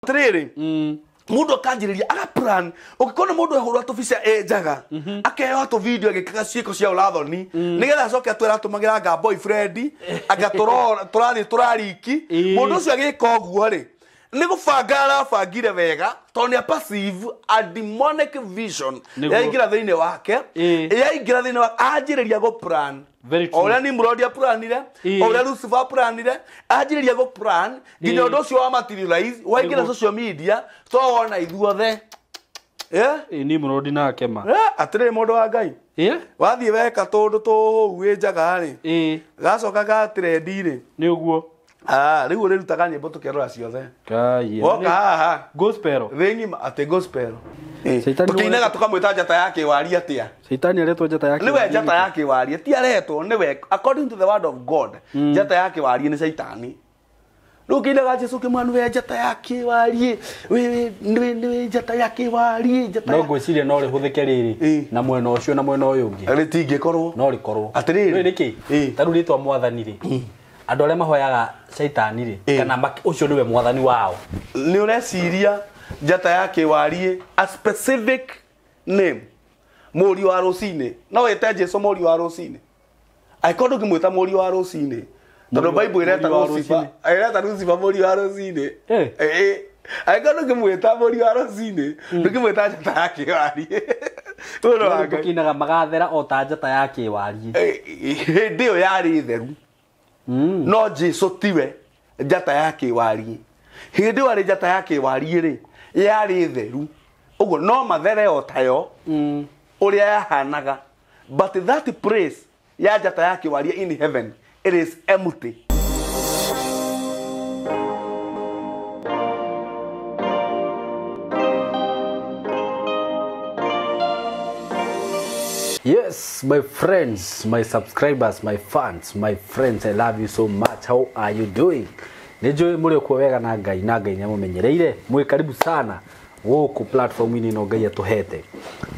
Atiriri, mundu akanjiriria aga plan ukikona mundu ehurwa tubica enjaga akeyoa tu video agikaga ciiko cia urathoni nigetha acoke atwira atumagira anga boyfriend anga turathi turariki. Mundu ucio agika uguo ri ni gubanga arabangire wega tondu ni a passive a demonic vision yaingira thiini wake, yaingira thiini wake anjiriria go plan. Oria Nimrod aplanire, oria Lucifer aplanire, anjiriria go plan nginya undu ucio wa materialize waingira social media to wona ithuothe. Nimrod nake ma atiriri mundu wa Ngai wathie weka tundu tuu wi njaga ri gacoka ga trend ri ni uguo. Riu urirutaga nyimbo tukirora ciothe. Woka haha gospel thi ng'ima ati gospel tukiinaga tukamwita njata ya kiwari atia. Shaitani aretwo njata ya niwe njata ya kiwari ti aretwo niwe according to the word of God. Njata ya kiwari ni Shaitani. Riu kiinaga Jesu kimwanu we njata ya kiwari we niwe njata ya kiwari njata. No ngwiciria no rihuthike riri na mwena ucio na mwena uyu ungi ritingikorwo no rikorwo atiriri niki ta riu ritwa mwathani ri andu aria mahoyaga Shaitani ri kana ucio niwe mwathani wao. Ni ureciria njata ya kiwari a specific name muri wa rucini no wite Jesu muri wa rucini aikorwo ndungimwita muri wa rucini tondu Bible ireta Lucifer, ireta Lucifer muri wa rucini. Aikorwo ndungimwita muri wa rucini ndungimwita njata ya kiwari. Tukinaga magathera o ta njata ya kiwari hindi iyo yari theru. No Jesu tiwe njata ya kiwari hindi wari njata ya kiwari ri yari theru uguo no mathere o tayo uria yahanaga, but that place ya njata ya kiwari in heaven it is empty. Yes, my friends, my subscribers, my fans, my friends, I love you so much. How are you doing? Nijui muri kuo wega na Ngai na Ngai nyamumenyereire. Mwi karibu sana guku platform-ini no Ngai atuhete.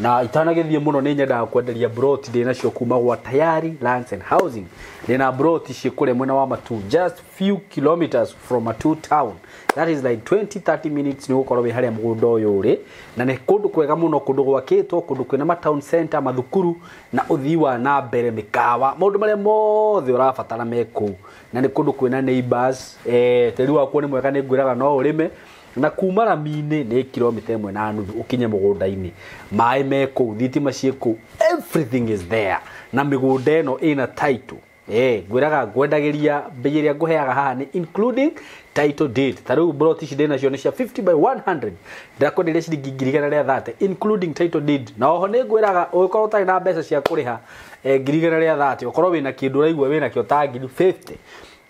Na itanagithie muno ni nyendaga kwenderia broti ndi nacio kuma gwa Tayari Lands and Housing. Ndina broti ci kure mwena wa Matu, just few kilometers from Matu town. That is like 20-30 minutes ni gukorwo wi haria mugunda uyu uri na ni kundu kwega muno, kundu gwakitwo, kundu kwina ma town center, mathukuru na uthii wa na mbere, mikawa, maundu maria mothe urabatara me kuu, na ni kundu kwina neighbors. Teri wakuo ni mwega, ni ngwiraga no urime na kuma rami-inĩ nĩ kilomita 1.5 ukinye mũgũnda-inĩ, maĩ me kũu, thitima ciĩ kũu, everything is there, na mĩgũnda ĩno ĩna title. Ngwĩraga ngwendagĩria mbei ĩrĩa ngũheaga haha nĩ including title deed. Ta rĩu broti ici ndĩ nacio nĩ cia 50 by 100, ndĩrakwenderia ciringi 130,000 including title deed. Na oho nĩ ngwĩraga ũngĩkorwo ũtarĩ na mbeca cia kũrĩha 130,000, ũkorwo wĩna kĩndũ ũraigua wĩna kĩo ta 50,000,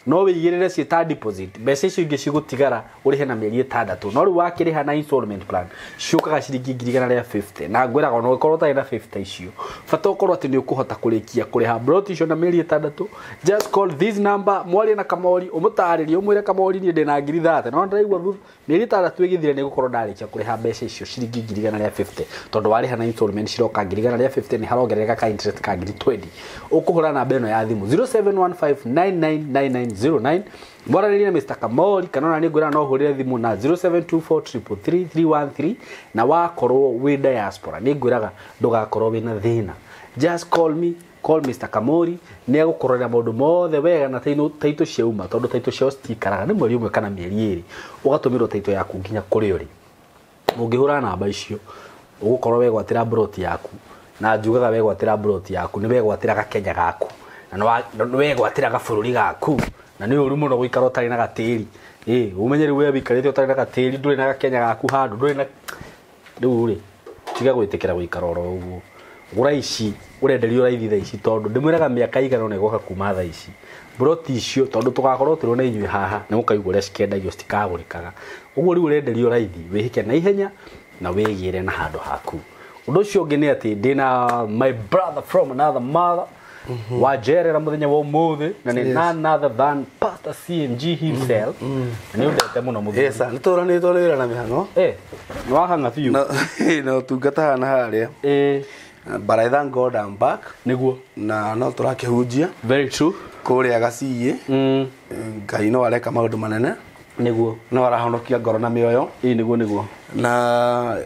no wĩigĩrĩre ciĩ ta deposit, mbeca icio ingĩ cigũtigara ũrĩhe na mĩeri 6. No rĩu wakĩrĩha na installment plan ciũkaga ciringi 150,000, na ngwĩraga ona ũngĩkorwo ũtarĩ na 50 icio, bata ũkorwo atĩ nĩ ũkũhota kũrĩkia kũrĩha broti icio na mĩeri 6. Just call this number, mwarie na Kamori, ũmũtarĩrie, ũmwĩre Kamori niĩ ndĩna 30,000, no ndĩraigua thutha mĩeri 6 ĩgĩthira nĩ ngũkorwo ndarĩkia kũrĩha mbeca icio ciringi 150,000, tondũ warĩha na installment ciroka 150,000, nĩ harongerereka ka interest ka 20,000. Ũkũhũra namba ĩno ya thimũ 0715999909, mwaranĩrie na Mr. Kamori, kana ona nĩ ngwĩra no ũhũrĩre thimũ na 0724333313, na wakorwo wĩ diaspora nĩ ngwĩraga ndũgakorwo wĩna thĩna. Just call me, call Mr. Kamori, nĩ egũkũrorera maũndũ mothe wega na taito ciauma, tondũ taito ciao citikaraga nĩ mweri ũmwe kana mĩeri 2, ũgatũmĩrwo taito yaku nginya kũrĩa ũrĩ. Ũngĩhũra namba icio ũgũkorwo wegwatĩra broti yaku, na njugaga wegwatĩra broti yaku nĩ wegwatĩra gakenya gaku, na nĩ wegwatĩra gabũrũri gaku, na nĩ ũru mũno gũikara ũtarĩ na gatĩri. Ũmenye rĩu we wĩikarĩte ũtarĩ na gatĩri, ndũrĩ na gakenya gaku handũ, ndũrĩ na rĩu rĩ, tiga gwĩtĩkĩra gũikara oro ũguo. Gũra ici ũrenderio raithi thaa ici, tondũ ndĩmwĩraga mĩaka igana ũna ĩgoka kuma thaa ici broti icio, tondũ tũgakorwo tũrĩ na inyuĩ haha nĩ mũkaigua ũrĩa cikĩendagio citikagũrĩkaga. Ũguo rĩu ũrenderio raithi, wĩhĩke na ihenya na wĩgĩre na handũ haku. Ũndũ ũcio ũngĩ nĩ atĩ ndĩna my brother from another mother wajerera muthenya wa umuthi, na nĩ none other than Pastor CMG himself. Na nĩ ũndete mũno mũthuri. Yes, nĩ tũranĩtwo wĩra na mĩhang'o. Nĩ wahang'a biũ. Na ũtungata haha harĩa. But I thank God I'm back. Nĩguo. Na no tũrakĩhunjia. Very true. Kũrĩa Gaciĩ. Ngai no areka maũndũ manene. Nĩguo. No arahonokia ngoro na mĩoyo. Ĩĩ nĩguo nĩguo. Na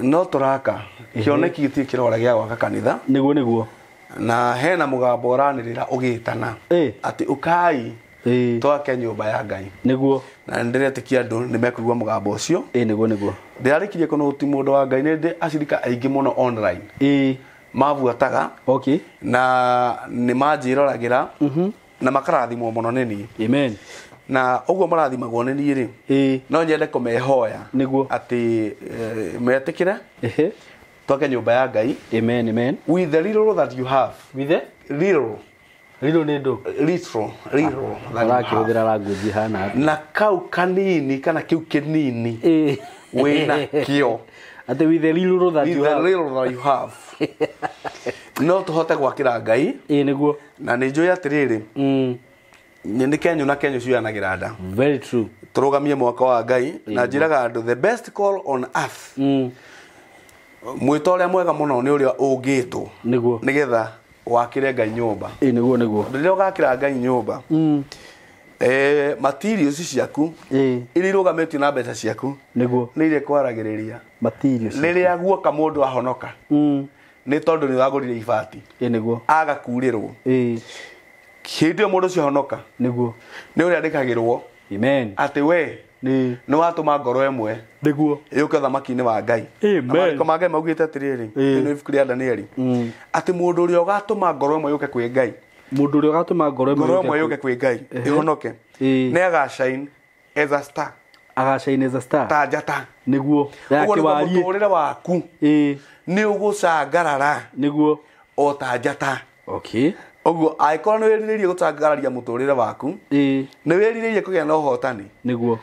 no tũraka kĩoneki gĩtirĩ kĩrora gĩa gwaka kanitha. Nĩguo nĩguo. Na hena mũgambo ũranĩrĩra ũgĩtana atĩ ũkai twake nyũmba ya Ngai. Nĩguo. Na nĩndĩretĩkia andũ nĩ mekũigua mũgambo ũcio. Ĩĩ nĩguo nĩguo. Ndĩrarĩkirie kũnũti mũndũ wa Ngai nĩ ndĩ acirika aingĩ mũno online. Ĩĩ. Mabuataga. Okay. Na nĩ manjĩroragĩra. Na makarathimwo mũno nĩ niĩ. Amen. Na ũguo marathimagwo nĩ niĩ rĩ. Ĩĩ. No nyende kũmehoya. Nĩguo. Atĩ metĩkĩre. Ehe. Twake nyũmba ya Ngai. Amen amen. With the little that you have. With the little. Little nĩ ndũ? Little, little that you have. Arakĩhũthĩra language hana. Na kau kanini kana kĩu kĩnini. Wĩna kĩo. Atĩ with the little that you have. With the little that you have. No tũhote gwakĩra Ngai. Ĩĩ nĩguo. Na nĩ njũĩ atĩrĩrĩ. Nĩ Kenyũ na Kenyũ cioyanagĩra nda. Very true. Tũrũgamie mwaka wa Ngai na njĩraga andũ the best call on earth. Mwĩto ũrĩa mwega mũno nĩ ũrĩa ũngĩtwo. Nĩguo. Nĩgetha wakĩre Ngai nyũmba. Ĩĩ nĩguo nĩguo. Rĩrĩa ũgakĩra Ngai nyũmba. Materials ciaku. Iria irũgamĩtio na mbeca ciaku. Nĩguo. Nĩ iria kwaragĩrĩria. Materials. Rĩrĩa guoka mũndũ ahonoka. Nĩ tondũ nĩ ũragũrire ibati. Ĩĩ nĩguo. Aga kurĩrwo. Ĩĩ. Hĩndĩ ĩyo mũndũ ũcio ahonoka. Nĩguo. Nĩ ũrĩa andĩkagĩrwo. Amen. Atĩ we nĩ watũma ngoro ĩmwe. Nĩguo. Yũke thamaki-inĩ wa Ngai. Amen. Maandĩko ma Ngai maugĩte atĩrĩrĩ, nĩ ibuku rĩa Danieli. Atĩ mũndũ ũrĩa ũgatũma ngoro ĩmwe yũke kwĩ Ngai. Mũndũ ũrĩa ũgatũma ngoro ĩmwe yũke kwĩ Ngai, ĩhonoke. Nĩ agashine as a star. Agashine as a star. Ta njata. Nĩguo. Ya kĩwariĩ. Mũtũrĩre waku. Nĩ ũgũcangarara. Nĩguo. O ta njata. Okay. Ũguo angĩkorwo nĩ wĩrirĩirie gũcangararia mũtũrĩre waku. Nĩ wĩrirĩirie kũgĩa na ũhotani. Nĩguo.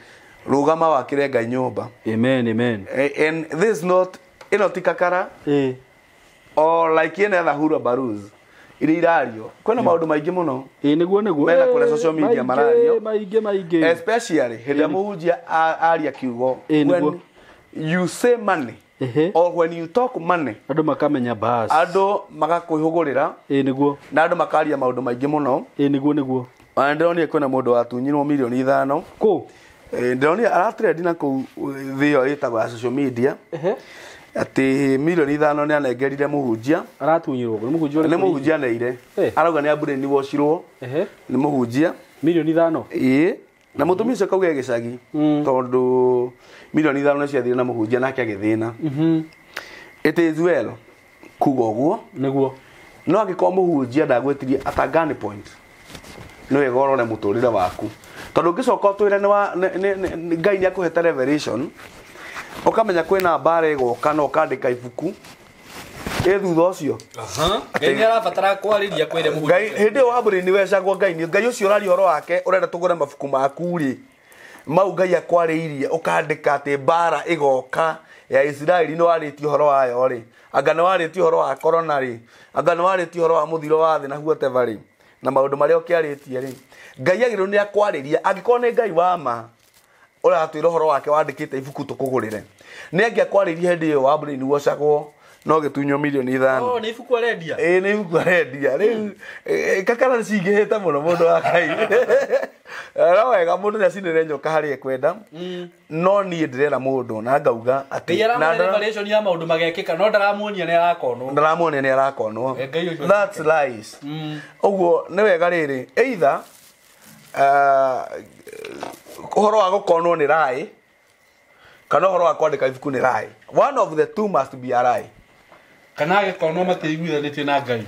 Rũgama wakĩre Ngai nyũmba. Amen amen. And this is not ĩno ti kakara. Or like any other hura baruz. Iria irario. Kwĩna maũndũ maingĩ mũno. Ĩĩ nĩguo nĩguo. Mena kũrĩa social media marario. Maingĩ maingĩ. Especially hĩndĩ ĩrĩa mũhunjia aria kiugo. When you say money. Or when you talk money. Andũ makamenya bas. Andũ magakwĩhũgũrĩra. Ĩĩ nĩguo. Na andũ makaria maũndũ maingĩ mũno. Ĩĩ nĩguo nĩguo. Ona ndĩronire kwĩna mũndũ watunyirwo milioni 5. Kũ? Ndĩronire aratrendi na kũu thĩ ĩyo ĩtagwo ya social media. Atĩ milioni 5 nĩ anengerire mũhunjia. Aratunyirwo nĩ mũhunjia ũrĩkũ? Nĩ mũhunjia neire. Arauga nĩ brain washirwo. Nĩ mũhunjia. Milioni 5? Ĩĩ. Na mũtumia ũcio akauga gĩcagi. Tondũ milioni 5 nĩ ciathire na mũhunjia nake agĩthĩna. It is well kuga ũguo. Nĩguo. No angĩkorwo mũhunjia ndagwĩtirie at a gun point. Nĩ wega ũrore mũtũrĩre waku. Tondũ ũngĩcoka ũtwĩre nĩ Ngai nĩ akũhete revelation. Ũkamenya kwĩna mbara ĩgoka na ũkandĩka ibuku. Ĩ thutha ũcio. Ngai nĩ arabatara kwarĩria kwĩre mũhunjia. Ngai hĩndĩ ĩyo wambũrĩ nĩ wecagwo Ngai nĩ Ngai ũcio ũraria ũhoro wake ũrenda tũgũre mabuku maku rĩ. Mau Ngai akwarĩirie ũkandĩka atĩ mbara ĩgoka ya Isiraeli nĩ warĩtie ũhoro wayo rĩ. Anga nĩ warĩtie ũhoro wa corona rĩ. Anga nĩ warĩtie ũhoro wa mũthiro wa thĩ na whatever rĩ. Na maũndũ marĩa ũkĩarĩtie rĩ. Ngai agĩrĩirwo nĩ akwarĩria angĩkorwo nĩ Ngai wa ma ũratwĩra ũhoro wake wandĩkĩte ibuku tũkũgũrĩre. Nĩ angĩakwarĩria hĩndĩ ĩyo wa brain washagwo no gĩtunywo milioni 5. Oh, nĩ ibuku arendia. Ĩĩ nĩ ibuku arendia. Rĩu kakara nĩ cingĩhĩte mũno mũndũ wa Ngai. No wega mũndũ nĩ acinĩre nyoka harĩa ekwenda. No niĩ ndĩrera mũndũ na ngauga atĩ Ngai aramũhe revelation ya maũndũ magekĩka no ndaramuonia nĩ arakonwo. Ndaramuonia nĩ arakonwo. That's lies. Ũguo nĩ wega rĩrĩ either ũhoro wa gũkonwo nĩ lie kana ũhoro wa kwandĩka ibuku nĩ lie. One of the two must be a lie. Kana agĩkonwo matiiguithanĩtie na Ngai.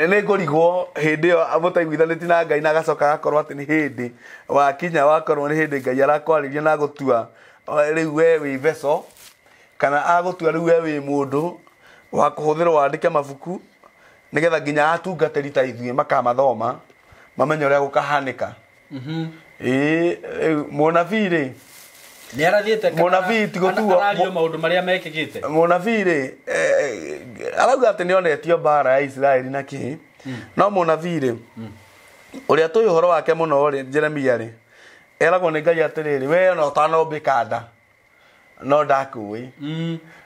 Nĩ ngũrigwo hĩndĩ ĩyo mũtaiguithanĩtie na Ngai na agacoka agakorwo atĩ nĩ hĩndĩ wakinya wakorwo nĩ hĩndĩ Ngai arakwarĩria na agũtua rĩu we wĩ vessel kana agũtua rĩu we wĩ mũndũ wa kũhũthĩrwo wandĩke mabuku nĩgetha nginya atungatĩri ta ithuĩ makamathoma mamenye ũrĩa gũkahanĩka. Ĩĩ mũnabii rĩ nĩ arathiĩte mũnabii ti gũtuo arario maũndũ marĩa mekĩkĩte. Mũnabii rĩ arauga atĩ nĩ onetio mbara ya Isiraeli na kĩ. No mũnabii rĩ ũrĩa tũĩ ũhoro wake mũno rĩ Jeremia rĩ eragwo nĩ Ngai atĩrĩrĩ we ona ũtanombĩka nda no ndakũĩ.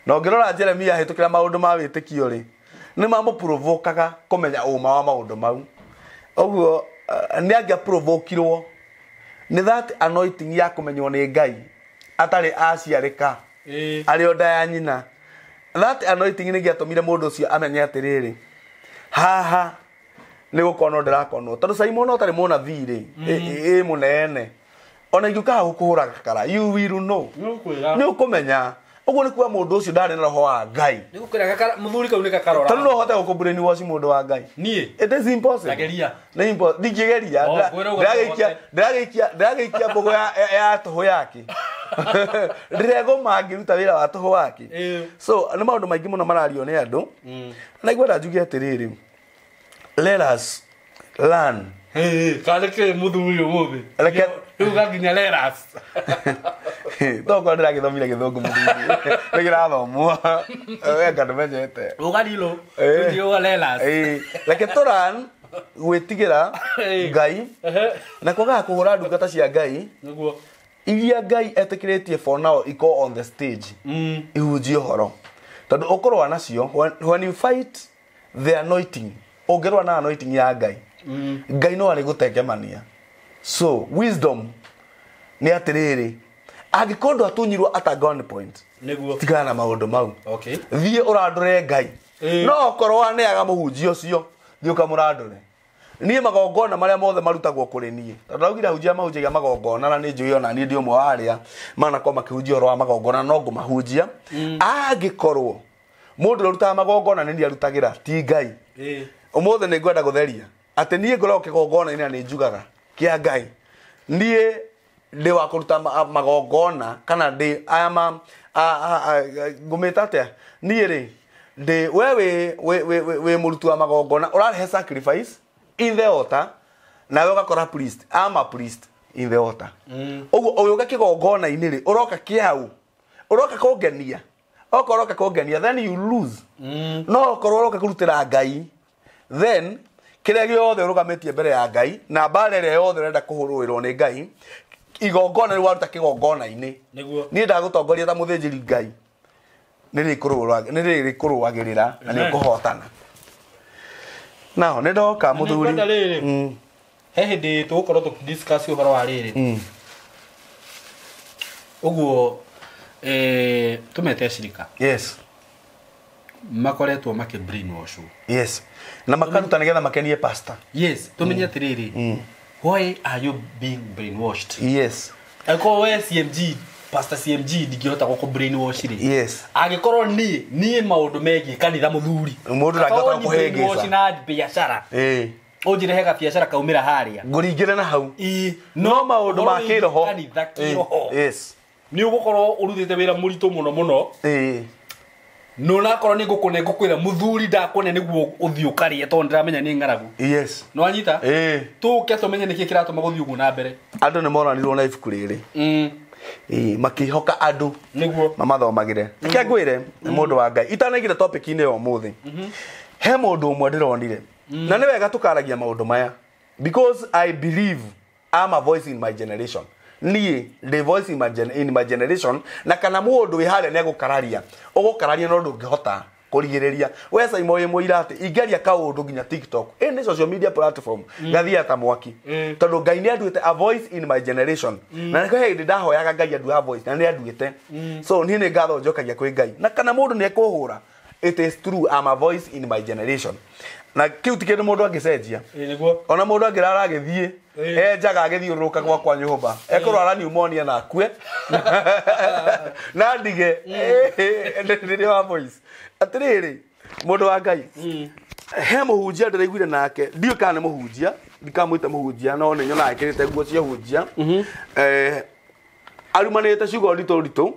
Na ũngĩrora Jeremia ahĩtũkĩra maũndũ ma wĩtĩkio rĩ nĩ mamũprovokaga kũmenya ũma wa maũndũ mau. Ũguo nĩ angĩaprovokirwo Nĩ that anointing ya kũmenywo nĩ Ngai atarĩ aciarĩka arĩ o nda ya nyina. That anointing nĩ gĩatũmire mũndũ ũcio amenye atĩrĩrĩ, haha nĩ gũkonwo ndĩrakonwo, tondũ Simon ũtarĩ mũnabii rĩ, ĩ mũnene ona ingĩũka gũkũhũra gakara, you will know, nĩ ũkũmenya. Ũguo nĩ kuga mũndũ ũcio ndarĩ na roho wa Ngai. Nĩ gũkwĩra gakara mũthuri kau nĩ kakarora. Tondũ no ũhote gũkũ brainwash mũndũ wa Ngai? Niĩ. It is impossible. Ndageria. Nĩ impossible, ndingĩgeria. Oh, kwĩra ũguo Ndĩragĩikia no ũhote. ndĩragĩikia mbũgũ ya tũhũ yake, ndĩregũma ngĩruta wĩra wa tũhũ wake. So nĩ maũndũ maingĩ mũno marario nĩ andũ, na ingwenda njuge atĩrĩrĩ, let us learn. Kana kĩ mũthuri ũmũthĩ? Rĩu gakinya leras. Tokorwo ndĩragĩthomire gĩthũngũ, mũthuri, nĩ kĩrathomwo wenga ndũmenyete. Ũgarilo. Tũthiĩ leras. Reke tũran gwĩtigĩra Ngai na kwagaga kũhũra ndungata cia Ngai Nĩguo. iria Ngai etĩkĩrĩtie for now iko on the stage ihunjie ũhoro, tondũ ũkũrũa nacio when you fight the anointing. Ũngĩrũa na anointing ya Ngai, Ngai no arĩgũtengemania. So wisdom nĩ atĩrĩrĩ, angĩkorwo ndwatunyirwo at a gun point, Nĩguo. tigana na maũndũ mau. Thiĩ ũrandũre Ngai. No okorwo waneaga mũhunjia ũcio, thiĩ ũkamũrandũre. Niĩ magongona marĩa mothe marutagwo kũrĩ niĩ, tondũ ndaugire ahunjia mahunjagia magongona, na nĩ njũĩ ona niĩ ndĩ ũmwe wa arĩa manakorwo makĩhunjia ũhoro wa magongona, no ngũmahunjia. Angĩkorwo mũndũ ũrĩa ũrutaga magongona nĩ niĩ arutagĩra, ti Ngai, ũmũthĩ nĩ ngwenda gũtheria atĩ niĩ ngoragwo kĩgongona-inĩ na nĩ njugaga kĩa Ngai. Niĩ ndĩ wa kũruta magongona kana ndĩ aya ma ngũmĩta atĩa? Niĩ rĩ, ndĩ we wĩ mũruti wa magongona, ũrarehe sacrifice in the altar, nawe ũgakora priest. I'm a priest in the altar. Ũguo ũgĩũka kĩgongona-inĩ rĩ, ũroka kĩau? Ũroka kũngenia? Okorwo ũroka kũngenia, then you lose. No okorwo ũroka kũrutĩra Ngai, then kĩrĩa gĩothe ũrũgamĩtie mbere ya Ngai na mbara ĩrĩa yothe ũrenda kũhũrũĩrwo nĩ Ngai, igongona rĩu waruta kĩgongona-inĩ, Nĩguo. niĩ ndagũtongoria ta mũthĩnjĩri Ngai, nĩ rĩkũrũagĩrĩra na nĩ Amen. ũkũhotana. Nao nĩ ndoka, mũthuri. Nĩngwenda rĩrĩ, he hĩndĩ tũgũkorwo tũkĩdiscuss ũhoro wa rĩrĩ ũguo, tũmete cirika makoretwo makĩ brainwash. Yes, na makaruta nĩgetha makenie pastor. Yes, tũmenye atĩrĩrĩ, why are you being brainwashed? Angĩkorwo we CMG, Pastor CMG, ndingĩhota gũkũ brainwash rĩ, angĩkorwo niĩ maũndũ megiĩ kanitha, mũthuri, Mũndũ ndangĩhota Korwo ni brainwash gũkũhĩngĩca. na biacara, ũnjĩre gabiacara kaumĩra harĩa. Ngũringĩre na hau. Ĩ, No maũndũ ma ũhoro wĩgiĩ kĩroho, kanitha kĩroho, nĩ ũgũkorwo ũrutĩte wĩra mũritũ mũno mũno. No nakorwo nĩ ngũkũne, ngũkwĩra mũthuri, ndakũne nĩguo ũthiĩ ũkarĩe, tondũ ndĩramenya nĩ ng'aragu. Nĩwanyita? Tũke tũmenye nĩkĩ kĩratũma gũthiĩ ũguo na mbere. Andũ nĩ moranirwo na ibuku rĩrĩ. Makĩhoka andũ mamathomagĩre. Reke ngwĩre, mũndũ wa Ngai, itanaingĩra topic-inĩ ya ũmũthĩ, he mũndũ ũmwe ndĩronire, na nĩ wega tũkaragia maũndũ maya because I believe I'm a voice in my generation. Niĩ ndĩ voice in my generation, na kana mũndũ wĩ harĩa nĩ egũkararia, ũgũkararia, no ndũngĩhota kũrigĩrĩria. We Simon wĩ mũira atĩ ingĩaria kaũndũ nginya TikTok, ĩ nĩ social media platform, gathiaga ta mwaki, tondũ Ngai nĩ anduĩte a voice in my generation. Na nĩkĩo he hĩndĩ ndahoyaga Ngai andue a voice, na nĩ anduĩte. So niĩ nĩ ngatho njokagia kwĩ Ngai, na kana mũndũ nĩ ekũhũra, it is true, I'm a voice in my generation, na kĩu ti kĩndũ mũndũ angĩcenjia. Nĩguo. Ona mũndũ angĩrara agĩthiĩ enjaga agĩthiũrũrũka gwakwa nyũmba, ekũrwara pneumonia na akue na ndige rĩrĩa wa voice. Atĩrĩrĩ, mũndũ wa Ngai, he mũhunjia ndĩraiguire nake, ndiũĩ kana nĩ mũhunjia, ndikamwĩte mũhunjia, no nĩ nyonaga ekĩrĩte nguo cia hunjia, arumanĩte ciugo nditũ nditũ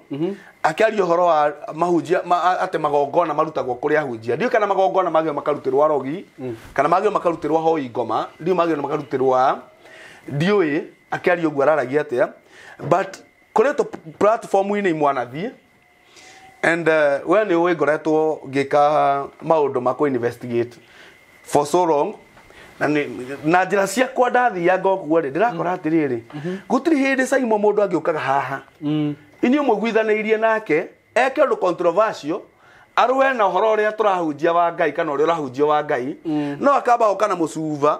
akĩaria ũhoro wa mahunjia atĩ magongona marutagwo kũrĩ ahunjia. Ndiũĩ kana magongona magĩrĩirwo makarutĩrwo arogi, kana magĩrĩirwo makarutĩrwo ahoi ngoma, ndiũĩ magĩrĩirwo makarutĩrwo a, ndiũĩ akĩaria ũguo araragia atĩa, but kũrĩ tũ platform-inĩ imwanathiĩ and we nĩ ũĩ ngoretwo ngĩka maũndũ ma kũ investigate for so long, na na njĩra ciakwa ndathianga ũguo rĩ, ndĩrakora atĩrĩrĩ, gũtirĩ hĩndĩ Simon mũndũ angĩũkaga haha inyuĩ mũiguithanĩirie nake eke ũndũ controversial, arũe na ũhoro ũrĩa tũrahunjia wa Ngai kana ũrĩa ũrahunjia wa Ngai, no akamba gũka na mũcuba.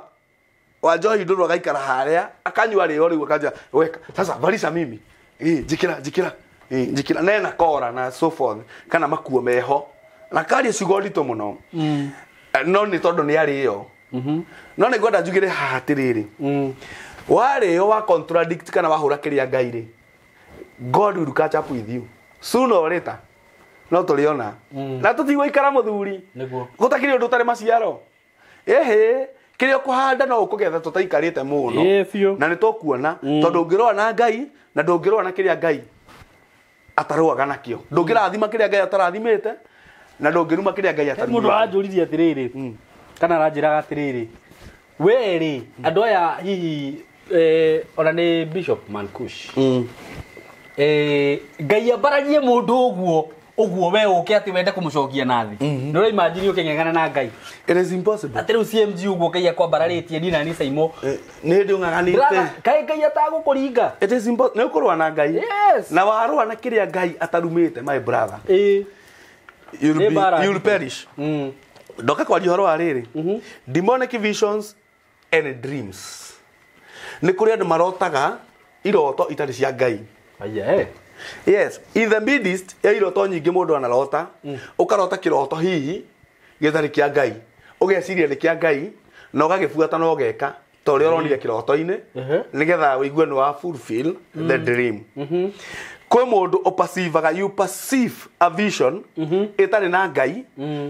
Wa njohi ndũrũ agaikara harĩa akanyua rĩo rĩu akanjia weka sasa valisha mimi njikira njikira njikira nena kora na so forth kana makuo meho na karia ciugo nditũ mũno. No nĩ tondũ nĩ arĩo. No nĩ ngwenda njugĩre haha atĩrĩrĩ, warĩo wa contradict kana wahũra kĩrĩa Ngai rĩ, God will catch up with you sooner or later. No tũrĩona na tũtigũikara mũthuri Nĩguo. gũtakĩrĩ ũndũ ũtarĩ maciaro. Ĩhĩ, kĩrĩa ũkũhanda no ũkũgetha tũtaikarĩte mũno. Ĩĩ, biũ. Na nĩ tũkuona tondũ ũngĩrũa na Ngai na ndũngĩrũa na kĩrĩa Ngai atarũaga nakĩo, ndũngĩrathima kĩrĩa Ngai atarathimĩte na ndũngĩruma kĩrĩa Ngai He mũndũ atarumĩte. aranjũririe atĩrĩrĩ kana aranjĩraga atĩrĩrĩ, we rĩ andũ aya hihi ona nĩ Bishop Mankush, Ngai ambararie mũndũ ũguo ũguo we ũke atĩ wende kũmũcokia na thĩ, nĩ ũraimagine ũkĩng'eng'ana na Ngai? It is impossible. Atĩ rĩu CMG ũguo Ngai akwambararĩtie niĩ na niĩ Saimo. Nĩ hĩndĩ ũng'ang'anĩte. Kaĩ Ngai atagũkũringa? It is impossible. Nĩ ũkũrũa na Ngai. Yes. Na warũa na kĩrĩa Ngai atarumĩte, my brother, Ĩĩ. you'll Nĩ be, mbara you'll nditũ. perish. Ndoka kwaria ũhoro wa rĩrĩ, demonic visions and dreams. Nĩ kũrĩ andũ marotaga iroto itarĩ cia Ngai. Aya, eh. Yes, in the midst ya iroto nyingĩ mũndũ anarota, ũkarota kĩroto hihi gĩtarĩ kĩa Ngai, ũgeciria nĩ kĩa Ngai na ũgagĩbuata na ũgeka ta ũrĩa ũronire kĩroto-inĩ, nĩgetha ũigue nĩ wa fulfill the dream. Kwĩ mũndũ ũperceivaga, you perceive a vision ĩtarĩ na Ngai,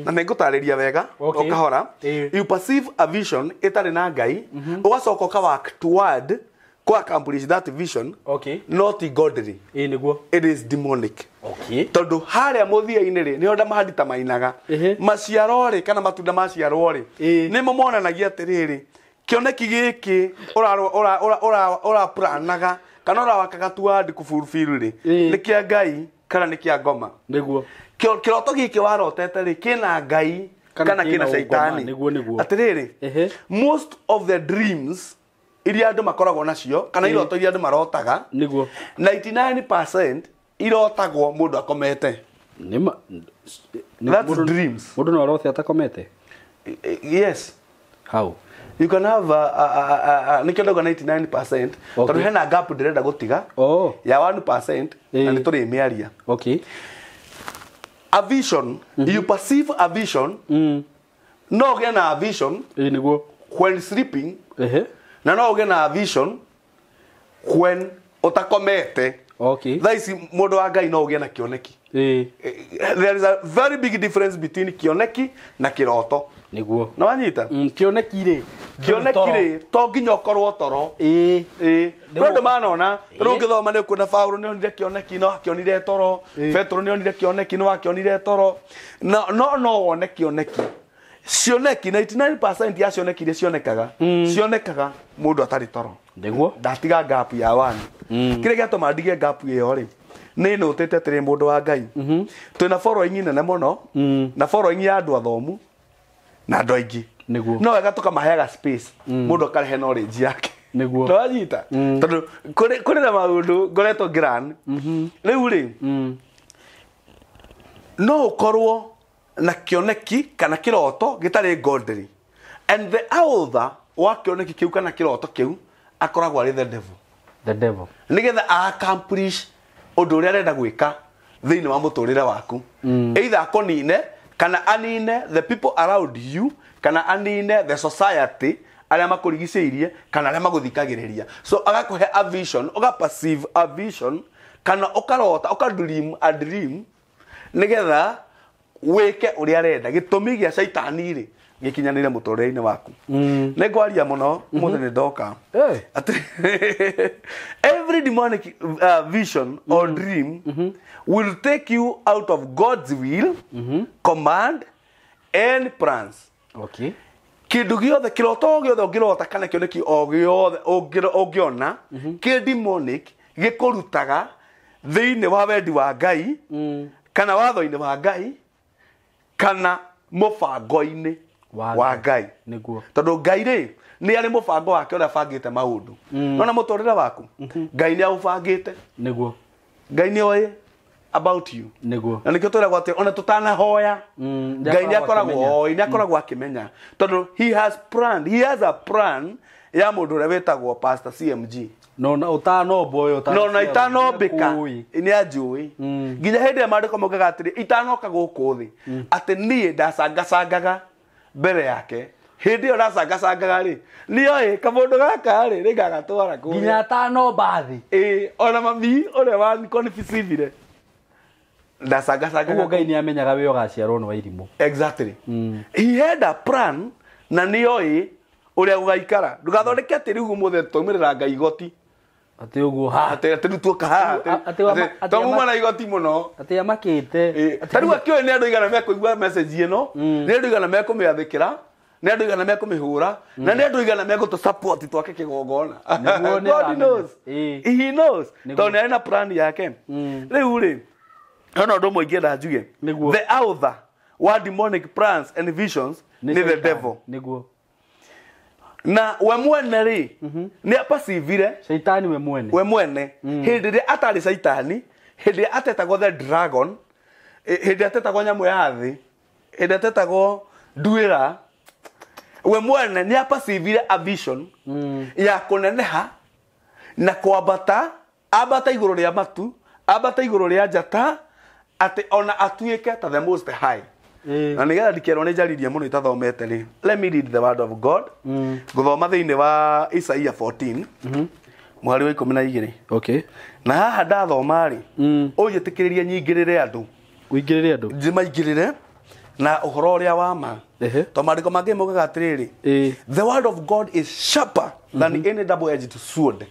na nĩngũtarĩria wega Okay. o kahora. Ĩĩ. You perceive a vision ĩtarĩ na Ngai, ũgacoka ũka work toward kũ accomplish that vision. Okay. Not godly. Ĩĩ nĩguo. It is demonic. Okay. Tondũ harĩa mũthia-inĩ rĩ, nĩho ndamahandi mainaga. Ĩhĩ. Maciaro rĩ, kana matunda maciarwo rĩ, Ĩĩ. nĩmo monanagia atĩrĩrĩ, kĩoneki gĩkĩ ũraplanaga kana ũrawakaga toward kũfulfill rĩ, Ĩĩ. nĩ kĩa Ngai kana nĩ kĩa ngoma. Nĩguo. Kĩroto gĩkĩ warotete rĩ, kĩna Ngai Kana kana kĩna kĩna ũngoma, caitani. nĩguo, nĩguo. Atĩrĩrĩ, Ehe. most of the dreams iria andũ makoragwo nacio kana Ĩĩ. iroto iria andũ marotaga, Nĩguo. 99% irotagwo mũndũ akomete. Nĩ ma That's dreams. Mũndũ no arote atakomete? Yes. How? You can have a nĩkĩo ndauga 99%, Okay. tondũ hena gap ndĩrenda gũtiga Oh. ya 1% na Ĩĩ. nĩ tũrĩmĩaria. Okay. A vision, you perceive a vision, no ũgĩe na a vision Ĩĩ nĩguo. when sleeping, Ehe. na no ũgĩe na a vision when ũtakomete. Okay. Thaa ici mũndũ wa Ngai no ũgĩe na kĩoneki. Ĩĩ. There is a very big difference between kĩoneki na kĩroto. Nĩguo. Na wanyita? Kĩoneki rĩ. Kĩoneki rĩ, to nginya ũkorwo toro. Ĩĩ. Ĩĩ. Nĩguo. Kwĩ andũ manona, Ĩĩ. rĩu ũngĩthoma nĩ ũkuona Paũlũ nĩ onire kĩoneki no akĩonire toro, Ĩĩ. Petero nĩ onire kĩoneki no akĩonire toro. No no no wone kĩoneki. Cioneki 99% ya cioneki iria cionekaga, cionekaga mũndũ atarĩ toro. Nĩguo. Ndatiga gap ya one. Kĩrĩa gĩatũma ndige gap ĩyo rĩ, nĩ nũtĩte atĩrĩ mũndũ wa Ngai, twĩna following nene mũno, na following ya andũ athomu na andũ aingĩ. Nĩguo. No wega tũkamaheaga space, mũndũ akarehe knowledge yake. Nĩguo. Nĩwanyita? Tondũ kũrĩ na maũndũ ngoretwo ngĩran rĩu rĩ, no ũkorwo na kĩoneki kana kĩroto gĩtarĩ godly, and the author wa kĩoneki kĩu kana kĩroto kĩu akoragwo arĩ the devil. The devil. Nĩgetha accomplish ũndũ ũrĩa arenda gwĩka thĩinĩ wa mũtũrĩre waku, either akũnine kana anine the people around you kana anine the society arĩa makũrigicĩirie kana arĩa magũthikagĩrĩria. So agakũhe a vision, ũga perceive a vision kana ũkarota, ũka dream a dream, nĩgetha wĩke ũrĩa arenda, gĩtũmi gĩa caitani rĩ gĩkinyanĩre mũtũrĩre-inĩ waku. Nĩ ngwaria mũno ũmũthĩ, nĩ ndoka. Eh. Every demonic vision or dream will take you out of God's will, command and plans. Okay. Kĩndũ gĩothe, kĩroto o gĩothe ũngĩrota kana kĩoneki o gĩothe ũngĩona kĩ demonic, gĩkũrutaga thĩinĩ wa wendi wa Ngai kana watho-inĩ wa Ngai kana mũbango-inĩ wa Ngai. Nĩguo. Tondũ Ngai rĩ, nĩ arĩ mũbango wake ũrĩa abangĩte maũndũ. Nona mũtũrĩre waku, Ngai nĩ aũbangĩte. Nĩguo. Ngai nĩ oĩ about you. Nĩguo. Na nĩkĩo twĩragwo atĩ ona tũtanahoya, Ngai nĩ akoragwo akĩmenya. oĩ, nĩ akoragwo akĩmenya, tondũ he has planned, he has a plan ya mũndũ ũrĩa wĩtagwo Pastor CMG. No na ũtanombwo ũyũ ũtanaciarwo, No na itanombĩka nĩakũĩ. nĩ anjũĩ. Nginya hĩndĩ ĩrĩa maandĩko maugaga atĩrĩ itanoka gũkũ thĩ atĩ niĩ ndacangacangaga mbere yake. Hĩndĩ ĩyo ndacangacangaga rĩ nĩoĩ kamũndũ gaka rĩ nĩngagatwara kũrĩa. Nginya atanomba thĩ. Ĩĩ, ona mami ũrĩa wankonibicithire ndacangacangaga. Ũguo Ngai nĩamenyaga we ũgaciarwo nĩ wa irimũ. Exactly. He had a plan na nĩoĩ ũrĩa gũgaikara. Ndũgathondeke atĩ rĩu ũmũthĩ twaumĩrĩra Ngai igoti. Atĩ ũguo ha. Atĩ atĩ rĩu tuoka haha Atĩ twauma na igoti mũno. Atĩ amakĩte. Ta rĩu akĩũĩ nĩ andũ igana mekũigua message ĩno, nĩ andũ igana mekũmĩathĩkĩra, nĩ andũ igana mekũmĩhũra, na nĩ andũ igana megũtũ support twake kĩgongona. Nĩguo nĩ God aramenya. knows. He knows. Nĩguo. Tondũ nĩ arĩ na plan yake. Rĩu rĩ, hena ũndũ ũmwe ingĩenda njuge. Nĩguo. The author wa demonic plans and visions nĩ the Shaitani. devil. Nĩguo. Na we mwene rĩ, nĩ apacivire Shaitani we mwene. we mwene hĩndĩ ĩrĩa atarĩ caitani, hĩndĩ ĩrĩa atetagwo the dragon, hĩndĩ ĩrĩa atetagwo nyamũ ya thĩ, hĩndĩ ĩrĩa atetagwo nduĩra, we mwene nĩ apacivire a vision ya kũneneha na kwambata, ambata igũrũ rĩa matu, ambata igũrũ rĩa njata, atĩ ona atuĩke ta the most high. Na nĩgetha ndikerwo nĩ njaririe mũno itathomete rĩ, let me read the word of God. Ngũthoma thĩinĩ wa Isaia 14 mũhari wa 12. Okay. Na haha ndathoma rĩ, ũnjĩtĩkĩrĩrie nyingĩrĩre andũ, Ũingĩrĩre andũ. njimaingĩrĩre na ũhoro ũrĩa wa ma. To maandĩko mangĩ maugaga atĩrĩrĩ, the word of God is sharper than any double edged sword.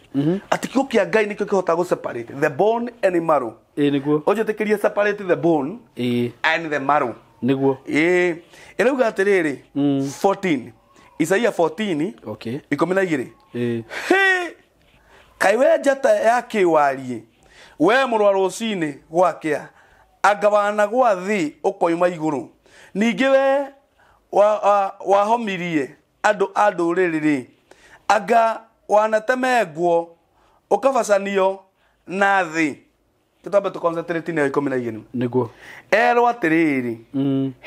Atĩ kiugo kĩa Ngai nĩkĩo kĩhotaga gũ separate the bone and marrow. Nĩguo. Ũnjĩtĩkĩrie separate the bone and the marrow. Nĩguo. Ĩrauga atĩrĩrĩ, 14 Isaia 14 Okay. 12. Hĩ! Kaĩ we njata ya kĩwariĩ, we mũrũ wa rũcinĩ gwakĩa, anga wanagwa thĩ ũkoima igũrũ. Ningĩ we wahomirie andũ a ndũrĩrĩ rĩ, anga wanatemengwo ũkabacanio na thĩ. Tũtambe tũ-concentrate nayo 12. Nĩguo. Erwo atĩrĩrĩ,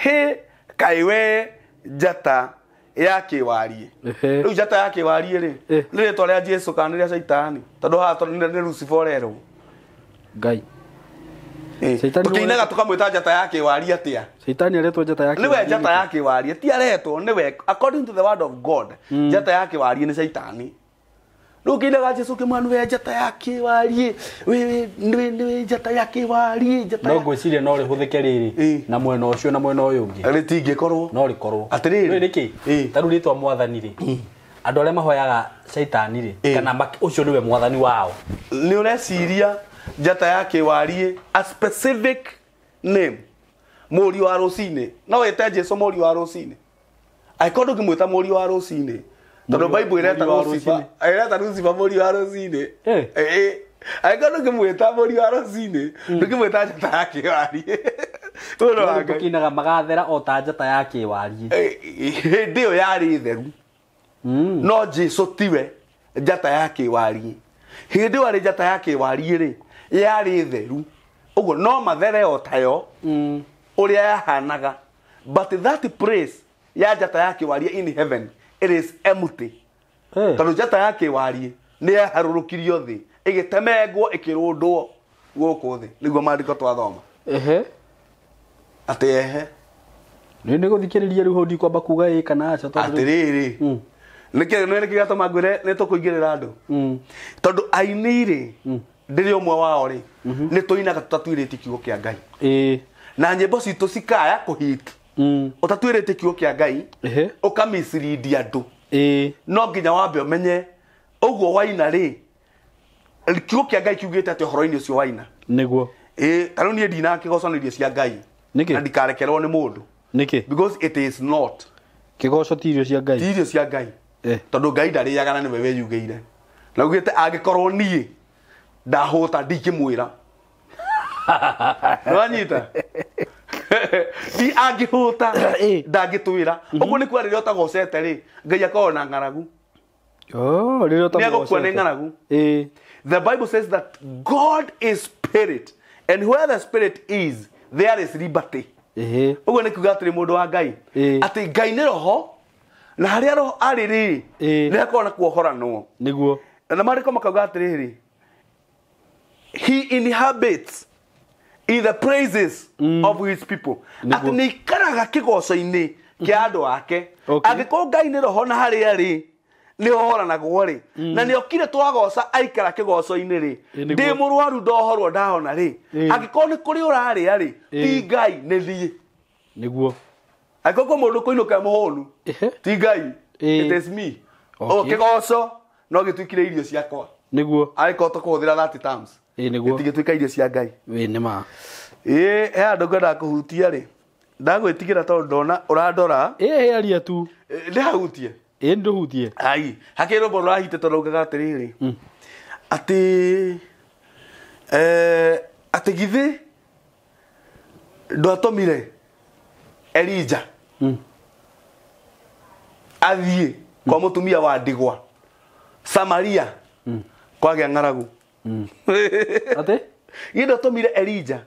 hĩ kaĩ we njata ya kĩwariĩ. Rĩu njata ya kĩwariĩ rĩ, nĩ rĩtwa rĩa Jesu kana nĩ rĩa caitani? Tondũ haha tondũ nĩ Lucifer ũrerwo. Ngai. Shaitani Tũkĩinaga tũkamwĩta njata ya kĩwariĩ atĩa? Shaitani aretwo njata ya Nĩwe kĩwariĩ njata nĩkĩ? ya kĩwariĩ, ti aretwo, nĩwe according to the word of God, njata ya kĩwariĩ nĩ caitani. Rĩu ũkĩinaga Jesu ũkĩmwĩra nĩwe njata ya kĩwariĩ, nĩwe njata ya kĩwariĩ, njata No ya ngwĩciria no rĩhũthĩke rĩrĩ na mwena ũcio na mwena ũyũ ũngĩ. Rĩtingĩkorwo. No rĩkorwo. Atĩrĩrĩ. Nĩũĩ nĩkĩ? Ta rĩu rĩtwa mwathani rĩ, andũ arĩa mahoyaga caitani rĩ, kana ũcio nĩwe mwathani wao. Nĩ ũreciria njata ya kĩwariĩ a specific name, mũriũ wa rũcinĩ. No wĩte Jesu mũriũ wa rũcinĩ. Angĩkorwo ndũngĩmwĩta mũriũ wa rũcinĩ, tondũ Bible ĩreta Mũriũ wa Lucifer, rũcinĩ. ĩreta Lucifer mũriũ wa rũcinĩ. Angĩkorwo ndũngĩmwĩta mũriũ wa rũcinĩ, ndũngĩmwĩta njata ya kĩwariĩ. Ũndũ wa Ngai. Tũkinaga magathera o ta njata ya kĩwariĩ. Hĩndĩ ĩyo yarĩ theru. No Jesu tiwe njata ya kĩwariĩ. Hĩndĩ ĩyo arĩ njata ya kĩwariĩ rĩ, yarĩ theru. Ũguo no mathere o tayo ũrĩa yahanaga. But that place ya njata ya kĩwariĩ in heaven, it is empty. Tondũ njata ya kĩwariĩ nĩ yaharũrũkirio thĩ, ĩgĩtemengwo, ĩkĩrũndwo gũkũ thĩ. Nĩguo maandĩko twathoma. Atĩ ehe. Nĩ nĩgũthikĩrĩria rĩu hau ndikwamba kuga ĩ kana aca tondũ rĩu- Atĩrĩrĩ. Nĩkĩ nĩ nĩkĩ gĩatũma ngwĩre nĩ tũkũingĩrĩra andũ? Tondũ aini rĩ, ndĩrĩ ũmwe wao rĩ, nĩ tũinaga tũtatuĩrĩtie kiugo kĩa Ngai. Na nyĩmbo citũ cikaya kũhit. Ũtatuĩrĩtie kiugo kĩa Ngai, ũkamislead andũ. No nginya wambe ũmenye ũguo waina rĩ, kiugo kĩa Ngai kiugĩte atĩ ũhoro-inĩ ũcio waina. Nĩguo. Ta rĩu niĩ ndinaga kĩgoco nĩ irio cia Ngai. Nĩkĩ? Na ndikarekerwo nĩ mũndũ. Nĩkĩ? Because it is not. Kĩgoco ti irio cia Ngai. Ti irio cia Ngai. Tondũ Ngai ndarĩaga na nĩwe wĩyugĩire. Na ugĩte angĩkorwo niĩ ndahũta ndingĩmwĩra. Nĩwanyita? Ti angĩhũta ndangĩtwĩra. Ũguo nĩ kuga rĩrĩa ũtagocete rĩ, Ngai akoragwo na ng'aragu. Oh, rĩrĩa Nĩ egũkua nĩ ũtamũgocete. ng'aragu. The Bible says that God is spirit, and where the spirit is, there is liberty. Ũguo nĩ kuga atĩrĩ mũndũ wa Ngai, atĩ Ngai nĩ roho, Na harĩa roho arĩ rĩ, nĩ hakoragwo na kuohoranwo. Nĩguo. Na marĩko makauga atĩrĩrĩ, he inhabits in the praises of his people. Atĩ nĩ ikaraga kĩgoco-inĩ kĩa andũ ake. Angĩkorwo Ngai nĩ roho na harĩa rĩ nĩ horanagwo rĩ, na nĩ okire twagoca aikara kĩgoco-inĩ rĩ, ndĩ mũrwaru ndohorwo ndahona rĩ, angĩkorwo nĩ kũrĩ ũrarĩa rĩ, ti Ngai nĩ thiĩ. Nĩguo. Angĩkorwo mũndũ kũinũka mũhũnu, ti Ngai, it is me. O kĩgoco no gĩtuĩkire irio ciakwa. Nĩguo. Angĩkorwo tũkũhũthĩra 30 terms. Nĩguo. Gĩtigĩtuĩka irio cia Ngai. Ĩĩ nĩ ma. Ĩĩ he andũ ngwendaga kũhutia rĩ, ndagwĩtigĩra tondũ ndona ũrandora. Ĩĩ aria tu. Ndĩhahutie. Ĩĩ ndũhutie. Ai, hakĩrĩ rwĩmbo rũrahite tondũ raugaga atĩrĩrĩ. Atĩ atĩ githĩ ndwatũmire Elijah athiĩ kwa mũtumia wa ndigwa Samaria kwagĩa ng'aragu. Atĩ? Githĩ ndwatũmire Elijah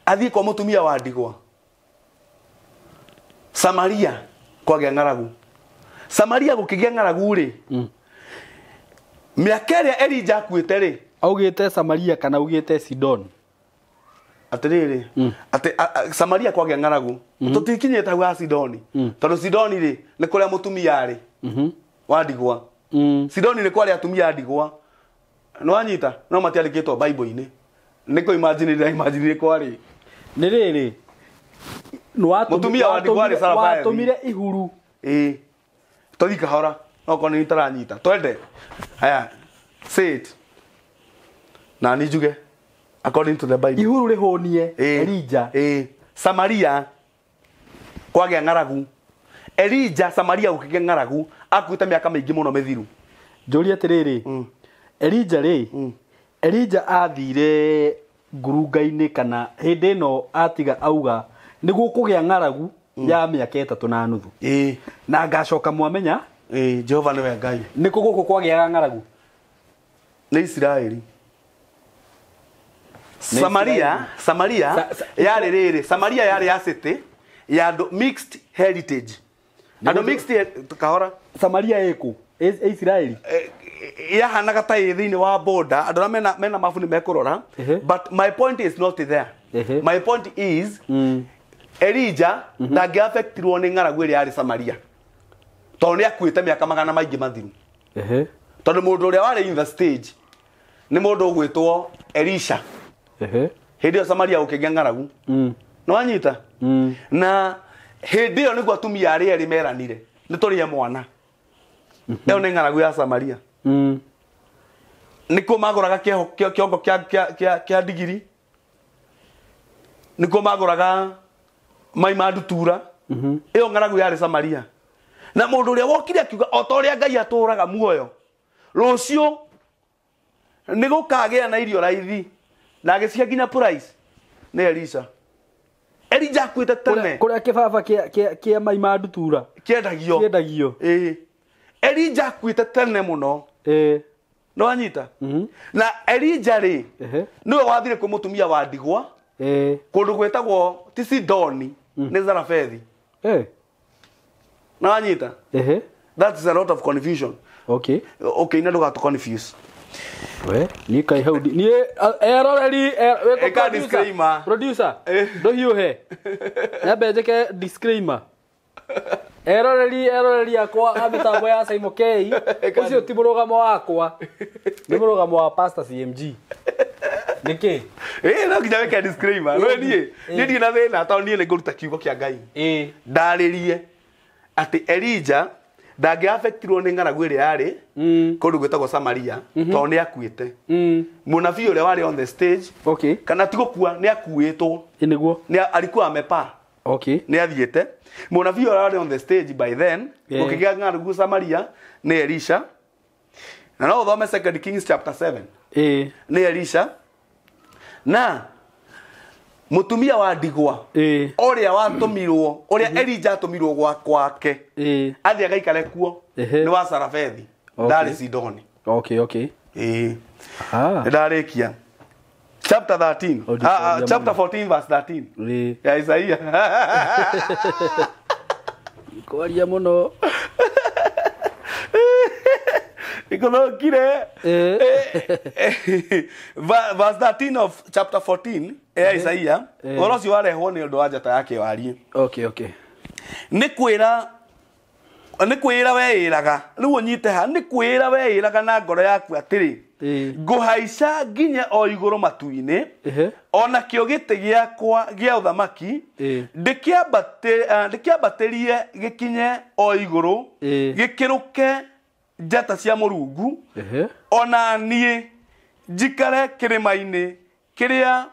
athiĩ kwa mũtumia wa ndigwa Samaria kwagĩa ng'aragu. Samaria gũkĩgĩa ng'aragu rĩ, mĩaka ĩrĩa Elijah akuĩte rĩ, augĩte Samaria kana augĩte Sidon? Atĩrĩrĩ, atĩ Samaria kwagĩa ng'aragu. Tũtikinyĩte hau ha Sidoni, tondũ Sidoni rĩ nĩ kũrĩa mũtumia arĩ wa ndigwa. Sidoni nĩ kwarĩ atumia a ndigwa. Nĩ wanyita? No matiandĩkĩtwo Bible-inĩ. Nĩ kũ imagine ndĩra imagine kwarĩ. Nĩ rĩrĩ, mũtumia wa ndigwa arĩ Sarafethi. Watũmire ihuru. Ĩĩ. Tũthiĩ kahora, no korwo nĩ itaranyita. Twende. Haya, say it. Na niĩ njuge according to the Bible. Ihuru rĩhũnie Elijah. Samaria kwagĩa ng'aragu. Elijah Samaria gũkĩgĩa ng'aragu, akuĩte mĩaka mĩingĩ mũno mĩthiru. Njũrie atĩrĩrĩ, Elijah rĩ, Elijah athire ngurunga-inĩ kana hĩndĩ ĩno atiga auga nĩguo kũgĩa ng'aragu ya mĩaka 3.5. Na ngacoka mwamenya Jehova nĩwe Ngai. Nĩkũ gũkũ kwagĩaga ng'aragu? Nĩ Isiraeli. Samaria, Samaria yarĩ rĩrĩ, Samaria yarĩ ya city ya andũ mixed heritage. Andũ mixed kahora. Samaria ĩkũ? Ĩ Isiraeli? Yahanaga ta ĩ thĩinĩ wa border, andũ arĩa mena mabu nĩ mekũrora. But my point is not there. My point is Elijah ndangĩaffectirwo nĩ ng'aragu ĩrĩa yarĩ Samaria. Tondũ nĩ akuĩte mĩaka magana maingĩ mathiru. Tondũ mũndũ ũrĩa warĩ in the stage nĩ mũndũ ũgwĩtwo Elisha. Hĩndĩ ĩyo Samaria gũkĩgĩa ng'aragu. Nĩ wanyita? Na hĩndĩ ĩyo nĩguo atumia arĩa erĩ meranire nĩ tũrĩe mwana. Ĩyo nĩ ng'aragu ya Samaria. Nĩkuo magũraga kĩongo kĩa ndigiri. Nĩkuo magũraga mai ma ndutura. Ĩyo ng'aragu yarĩ Samaria. Na mũndũ ũrĩa wokire akiuga o ta ũrĩa Ngai atũũraga muoyo, rũciũ nĩ gũkagĩa na irio raithi, na agĩcihe nginya price, nĩ Elisha. Elijah akuĩte tene. Kũrĩa kĩbaba kĩa mai ma ndutura kĩendagio. Kĩendagio. Ĩĩ. Elijah akuĩte tene mũno. Ĩĩ. Nĩ wanyita? Na Elijah rĩ, nĩwe wathire kwĩ mũtumia wa ndigwa. Kũndũ gwĩtagwo ti Sidoni, nĩ Zarafethi. Nĩ wanyita? That is a lot of confusion. Okay. Okay, na ndũgatũ confuse. We, niĩ kaĩ hau niĩ eroreri Ĩka disclaimer. Producer, ndũhiũhe. Nyambe njĩke disclaimer. Eroreri akwa a mĩtambo ya Simon K. Ũcio ti mũrũgamo wakwa. Nĩ mũrũgamo wa Pastor CMG. Nĩkĩ? No nginya wĩke disclaimer. No niĩ, niĩ ndirĩ na thĩna tondũ niĩ nĩngũruta kiugo kĩa Ngai. Ndarĩrie atĩ Elijah ndangĩaffectirwo nĩ ng'aragu ĩrĩa yarĩ kũndũ gwĩtagwo Samaria tondũ nĩ akuĩte. Mũnabii ũrĩa warĩ on the stage, kana ti gũkua, nĩ akuĩtwo. Nĩguo. Nĩ alikuwa amepaa. Nĩ athiĩte. Mũnabii ũrĩa warĩ on the stage by then, gũkĩgĩa ng'aragu Samaria nĩ Elisha. Na no ũthome 2 Kings chapter 7. Nĩ Elisha. Na mũtumia wa ndigwa ũrĩa watũmirwo, ũrĩa Elijah atũmirwo gwake, athiĩ agaikare kuo, nĩ wa Sarafethi, ndarĩ Sidoni. Okay. Ndarĩkia. Chapter 13. Chapter 14 verse 13. Ya Isaia. Kwaria mũno. Nĩkũthũkire. Eh. Verse 13 of chapter 14 ya Isaia, Eh. ũhoro ũcio warehwo nĩ ũndũ wa njata ya kĩwariĩ. Okay, okay. Nĩ kwĩra nĩ kwĩra weĩraga, rĩu ũnyite ha, nĩ kwĩra weĩraga na ngoro yaku atĩrĩ, Ĩĩ. ngũhaica nginye o igũrũ matu-inĩ, Ehe. ona kĩo gĩtĩ gĩakwa gĩa ũthamaki Ĩĩ. ndĩkĩambatĩrie gĩkinye o igũrũ, Ĩĩ. gĩkĩrũke njata cia Mũrungu, Ehe. ona niĩ njikare kĩrĩma-inĩ kĩrĩa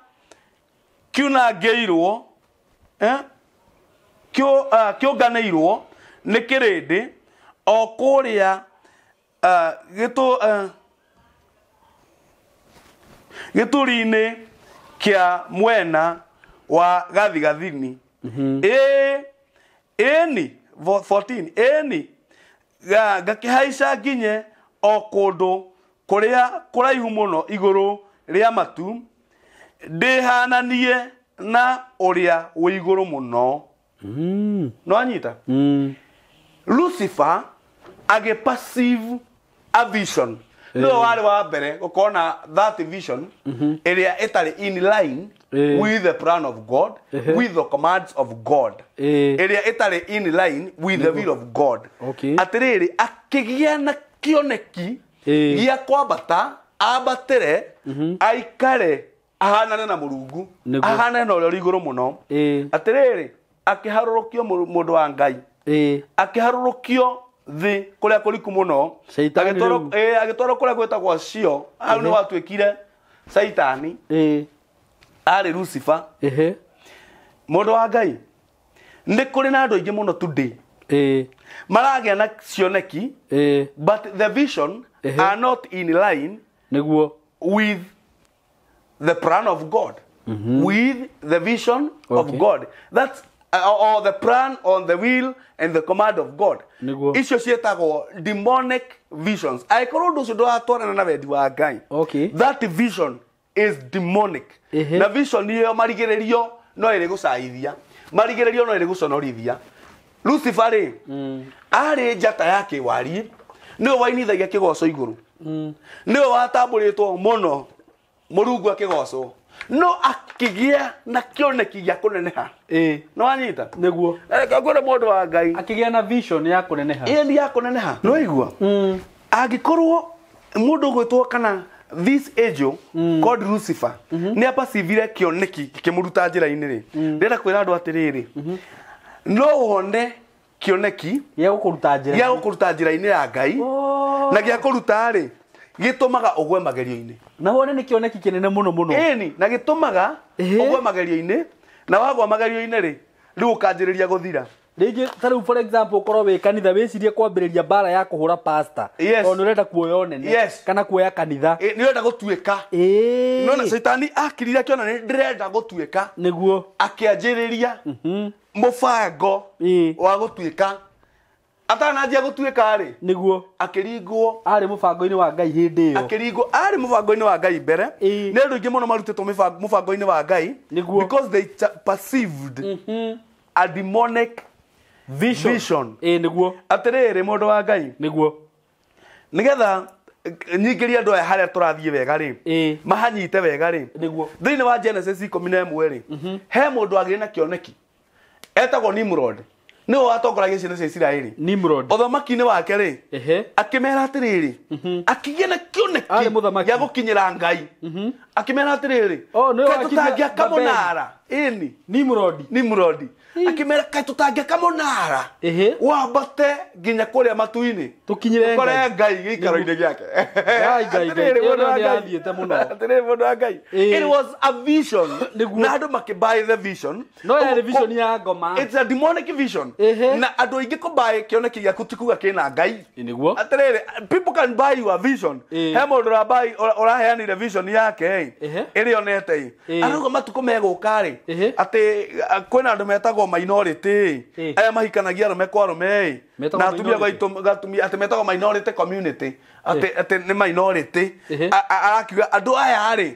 kiunangĩirwo, eh? Kĩũnganĩirwo nĩ kĩrĩndĩ o kũrĩa gĩturi-inĩ kĩa mwena wa gathigathini. Ĩĩ, ĩni 14, ĩni ngakĩhaica nginye o kũndũ kũrĩa kũraihu mũno igũrũ rĩa matu, ndĩhananie na ũrĩa wĩ igũrũ mũno. No anyita. Lucifer agĩperceive a vision, nĩwe warĩ wa mbere gũkorwo na that vision ĩrĩa ĩtarĩ in line with the plan of God, with the commands of God, ĩrĩa ĩtarĩ in line with the will of God. Atĩrĩrĩ, akĩgĩa na kĩoneki gĩa kwambata, ambatĩre aikare ahanane na Mũrungu, ahanane na ũrĩa ũrĩ igũrũ mũno. Atĩrĩrĩ, akĩharũrũkio, mũndũ wa Ngai, akĩharũrũkio thĩ kũrĩa kũriku mũno. Caitani Agĩtwarwo rĩu. Agĩtwarwo kũrĩa gwĩtagwo cio hau nĩ watuĩkire Caitani. Arĩ Lucifer. Mũndũ wa Ngai, nĩ kũrĩ na andũ aingĩ mũno today maragĩa na cioneki, but the vision are not in line with the plan of God, with the vision of God. That's or the plan on the will and the command of God. Icio ciĩtagwo demonic visions. Angĩkorwo ũndũ ũcio ndũratwarana na wendi wa Ngai, that vision is demonic. Na vision ĩyo marigĩrĩrio no ĩrĩ gũcaithia, marigĩrĩrio no ĩrĩ gũconorithia. Lucifer rĩ, arĩ njata ya kĩwariĩ, nĩwe wainithagia kĩgoco igũrũ, nĩwe watambũrĩtwo mũno Mũrungu akĩgocwo, no akĩgĩa na kĩoneki gĩa kũneneha. No wanyita? Reke ngwĩre, mũndũ wa Ngai, Akĩgĩa na vision ya kũneneha. Ĩĩ, nĩ ya kũneneha. No igua, angĩkorwo mũndũ ũgwĩtwo kana this angel called Lucifer nĩ apacivire kĩoneki kĩmũruta njĩra-inĩ rĩ, ndĩrenda kwĩra andũ atĩrĩrĩ, no wone kĩoneki Gĩa gũkũruta njĩra. Gĩa gũkũruta njĩra-inĩ ya Ngai, na gĩa kũruta rĩ, gĩtũmaga ũgwe magerio-inĩ. Na wone nĩ kĩoneki kĩnene mũno mũno. Ĩni, na gĩtũmaga ũgwe magerio-inĩ, na wagwa magerio-inĩ rĩ, rĩu ũkanjĩrĩria gũthira. Rĩngĩ ta rĩu, for example, ũkorwo wĩ kanitha, wĩcirie kwambĩrĩria mbara ya kũhũra pastor, tondũ nĩ ũrenda kuoya ũnene, kana kuoya kanitha. Ĩ, nĩ ũrenda gũtuĩka. Nona caitani akirire akĩona nĩ ndĩrenda gũtuĩka, akĩanjĩrĩria mũbango wa gũtuĩka. Atananjia gũtuĩka rĩ, akĩringwo. Arĩ mũbango-inĩ wa Ngai hĩndĩ ĩyo. Akĩringwo, arĩ mũbango-inĩ wa Ngai mbere. Nĩ andũ aingĩ mũno marutĩtwo mũbango-inĩ wa Ngai because they perceived a demonic vision, vision. Atĩrĩrĩ, mũndũ wa Ngai, nĩgetha nyingĩrie andũ aya harĩa tũrathiĩ wega rĩ, mahanyite wega rĩ, thĩinĩ wa Genesis 11 rĩ, he mũndũ agĩrĩ na kĩoneki etagwo Nimrod, nĩwe watongoragia ciana cia Isiraeli. Nimrod. Ũthamaki-inĩ wake rĩ, akĩmera atĩrĩrĩ, akĩgĩa na Arĩ kĩoneki mũthamaki. gĩa gũkinyĩra Ngai, akĩmera atĩrĩrĩ, Oh, nĩwe kaĩ wakirie tũtangĩaka Babeli. mũnara? Ĩni. Nimrod. Nimrod akĩmera, kaĩ tũtangĩaka mũnara wambate nginya kũrĩa matu-inĩ, Tũkinyĩre tũkore Ngai. Ngai gĩikaro-inĩ gĩake? Ngai, Ngai, Ngai. Atĩrĩrĩ, Ĩyo mũndũ wa nĩyo Ngai. nĩyathiĩte mũno. Atĩrĩrĩ, mũndũ wa Ngai, it was a vision, na andũ makĩbuy the vision. No yarĩ Ũguo vision ya ngoma. It's a demonic vision. Na andũ aingĩ kũbuy kĩoneki gĩaku ti kuga kĩna Ngai. Atĩrĩrĩ, people can buy your vision. He mũndũ ũrabuy, ũraheanire vision yake ĩrĩa onete arauga matukũ megũka rĩ, atĩ kwĩna andũ metagwo minority, aya mahikanagia arũme kwa arũme Metagwo na atumia kwa minority. atumia, atĩ metagwo minority community, atĩ nĩ minority. Arakiuga andũ aya rĩ,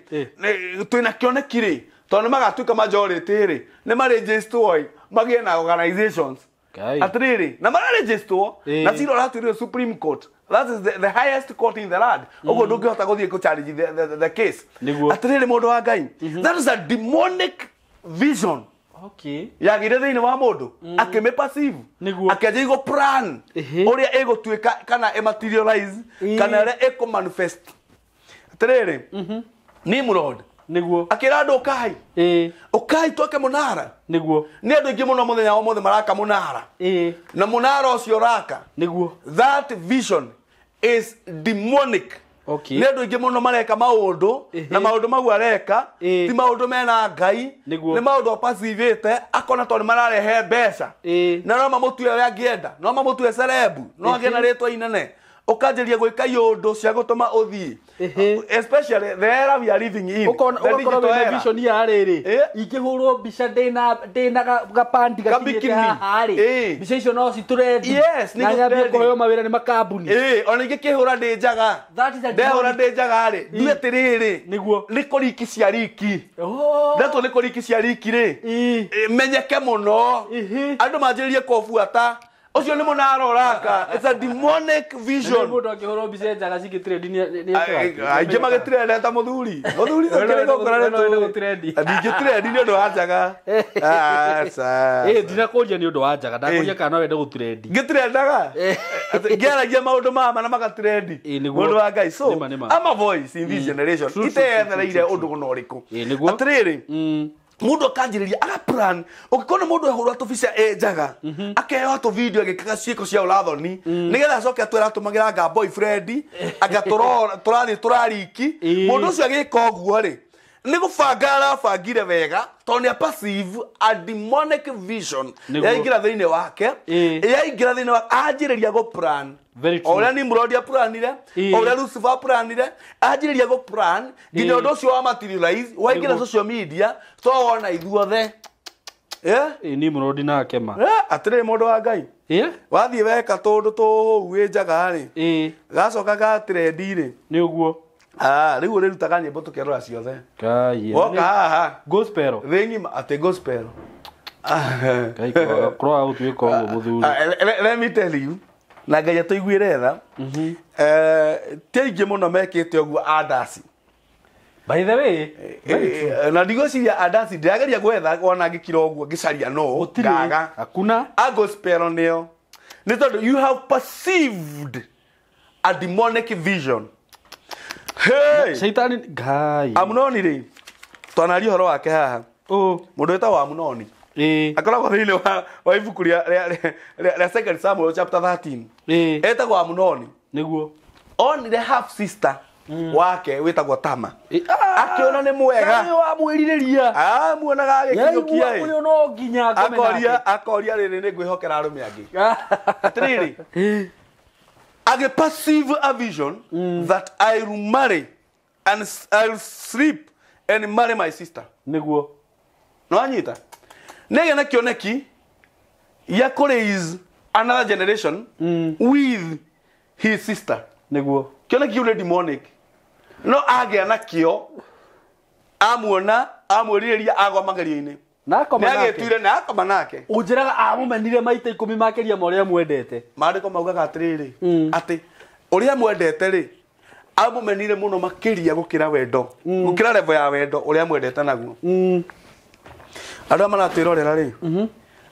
twĩna kĩoneki rĩ, tondũ nĩ magatuĩka majority rĩ, nĩ marĩnjĩstwo magĩe na organizations. Ngai. Atĩrĩrĩ, na mararĩnjĩstwo, na cira ũratuĩrwo Supreme Court That is the highest court in the land. Ũguo ndũngĩhota gũthiĩ kũ challenge the case. Nĩguo. Atĩrĩrĩ mũndũ wa Ngai, that is a demonic vision Okay. yagĩire thĩinĩ wa mũndũ, akĩmĩ perceive, Nĩguo. akĩanjia gũ plan ũrĩa ĩgũtuĩka kana ĩmaterialize kana ũrĩa ĩkũ manifest. Atĩrĩrĩ, Nimrod Nĩguo. akĩra andũ, ũkai, ũkai twake mũnara. Nĩguo. Nĩ andũ aingĩ mũno mũthenya wa ũmũthĩ maraka mũnara, na mũnara ũcio ũraka, Nĩguo. that vision is demonic. Okay. Nĩ andũ aingĩ mũno mareka maũndũ, na maũndũ mau areka ti maũndũ mena Ngai. Nĩguo. Nĩ maũndũ apacivĩte akona tondũ nĩ mararehe mbeca, na no mamũtue ũrĩa angĩenda, no mamũtue celeb, no agĩe na rĩtwa inene, ũkanjĩria gwĩka iũndũ cia gũtũma ũthiĩ, especially the era we are living in, Ũkona the ũgakorwo digital wĩna era. vision ya rĩrĩ, ingĩhũrwo mbica ndĩna gapandi gakinyĩte Kabikini. haha rĩ, mbica icio no citũrendi Yes, nĩ na nyambie igũtrendi. kũheo mawĩra nĩ makambuni. Ĩĩ, ona ingĩkĩhũra ndĩ njaga, That is a ndehũra demonic- ndĩ njaga rĩ, ndue atĩrĩrĩ, Nĩguo. nĩ kũriki cia riki. Oh. Ndatwo nĩ kũriki cia riki rĩ, menyeke mũno, andũ manjĩrĩrie kũbuata. Ũcio nĩ mũnara ũraka. It's a demonic vision. Mũndũ angĩhũrwo mbica njaga cingĩtrendi nĩ Aingĩ magĩtirendeta mũthuri, mũthuri We no tũkĩrĩ gũkũra. We no wende gũtrendi. Ndingĩtirendi nĩ ũndũ wa njaga. Aca. Ndinakũria nĩ ũndũ wa njaga, ndakũria kana no wende gũtrendi. Ngĩtirendaga ngĩaragia maũndũ mama na magatirendi. Nĩguo. Mũndũ wa Ngai, so Nĩma, nĩma. I'm a voice in this generation True, true, true, iteyethereire true, true. ũndũ ona ũrĩkũ. Nĩguo. Atĩrĩrĩ, mũndũ akanjĩrĩria agaplan. Ũngĩkorwo nĩ mũndũ ehũra tũbica ĩ njaga, akeyoha tũvideo agĩkaga ciĩko cia ũrathoni, nĩgetha acoke atwĩra atũmagĩra anga boyfriend, anga tũrathiĩ tũrariki. Mũndũ ũcio agĩka ũguo rĩ, nĩ gũbanga arabangire wega tondũ nĩ aperceive a demonic vision. Nĩguo. Yaingĩra thĩinĩ wake, yaingĩra thĩinĩ wake, anjĩrĩria gũ plan Very true. o ũrĩa Nimrod aplanire, o ũrĩa Lucifer aplanire, anjĩrĩria gũ plan nginya ũndũ ũcio wa materialize, waingĩra Nĩguo. social media, twawona ithuothe. Nimrod nake ma. Atĩrĩrĩ mũndũ wa Ngai, wathiĩ weka tũndũ tũhũu wĩ njaga rĩ, gacoka gatrendi rĩ, Nĩ ũguo. Rĩu ũrĩrutaga nyĩmbo tũkerora ciothe. Ngai. Woka haha Gospel. thĩ ng'ima atĩ gospel. Ngai, kũroga gũtuĩka ũguo mũthuri. Let me tell you, na Ngai atũiguĩre tha, ti aingĩ mũno mekĩte ũguo andasi. By the way, Na ndigwĩciria andasi, ndĩrageria gwetha wona ngĩkira ũguo ngĩcaria, no gũtirĩ. ngaga. Hakuna. A gospel nĩo, nĩ tondũ you have perceived a demonic vision. Hey! Shaitani Ngai. Amunoni rĩ, twanaria ũhoro wake haha, Oh. mũndũ wĩtagwo Amunoni akoragwo thĩinĩ wa ibuku rĩa Second Samuel chapter 13. Etagwo Amunoni. Nĩguo. Onire half sister wake wĩtagwo Tama, akĩona nĩ mwega. Ngai wamwĩrirĩria. Amuonaga agĩkinyũkia. Yaigua ũyũ no nginya ngome nake. Akoria rĩrĩ, nĩ ngwĩhokera arũme angĩ. Atĩrĩrĩ, agĩ perceive a vision that I will marry and I will sleep and marry my sister. Nĩguo. Nĩwanyita, nĩgĩa na kĩoneki ya kũ raise another generation with his sister. Nĩguo. Kĩoneki kĩu nĩ demonic, no agĩa nakĩo, amuona, amwĩrirĩria, agwa magerio-inĩ. Na akoma Nĩ nake. agĩtuire na akoma nake. Ũnjĩraga amũmenire maita 10 makĩria ma ũrĩa mwendete. Maandĩko maugaga atĩrĩrĩ, atĩ ũrĩa mwendete rĩ, amũmenire mũno makĩria gũkĩra wendo, gũkĩra level ya wendo ũrĩa mwendete naguo. Andũ arĩa maratwĩrorera rĩ,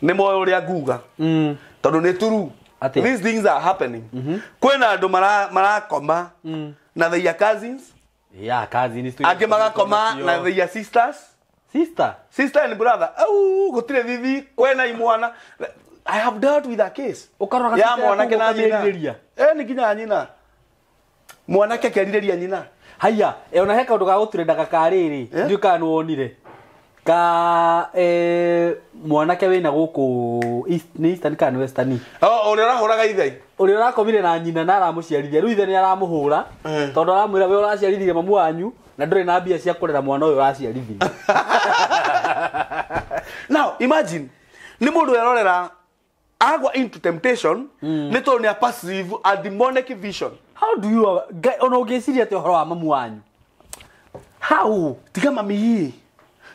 nĩ moĩ ũrĩa nguga, tondũ nĩ true. Atĩa? These things are happening. Kwĩna andũ marakoma na their cousins, Ya cousins. Angĩ magakoma na their sisters. Sister. Sister and brother au, gũtirĩ thithi kwena imwana. I have dealt with a case Ũkarora ya sister yaku mwanake na nyina. ũkamĩrirĩria. Nĩ nginya nyina, mwanake akerirĩria nyina. Haya, ona he kaũndũ ga gũtũrendaga ka rĩrĩ, ndiũĩ kana nĩwonire ka mwanake wĩna gũkũ East, nĩ Eastern kana nĩ Western? Oh, ũrĩa ũrahũraga ithe. Ũrĩa ũrakomire na nyina na aramũciarithia, rĩu ithe nĩ aramũhũra tondũ aramwĩra we ũraciarithirie mamu wanyu na ndũrĩ na mbia cia kũrera mwana ũyũ ũraciarithirie. Now imagine nĩ mũndũ werorera agwa into temptation nĩ tondũ nĩ a perceive a demonic vision. How do you Ngai, ona ũngĩciria atĩa ũhoro wa mamu wanyu? How? Tiga mami ĩ,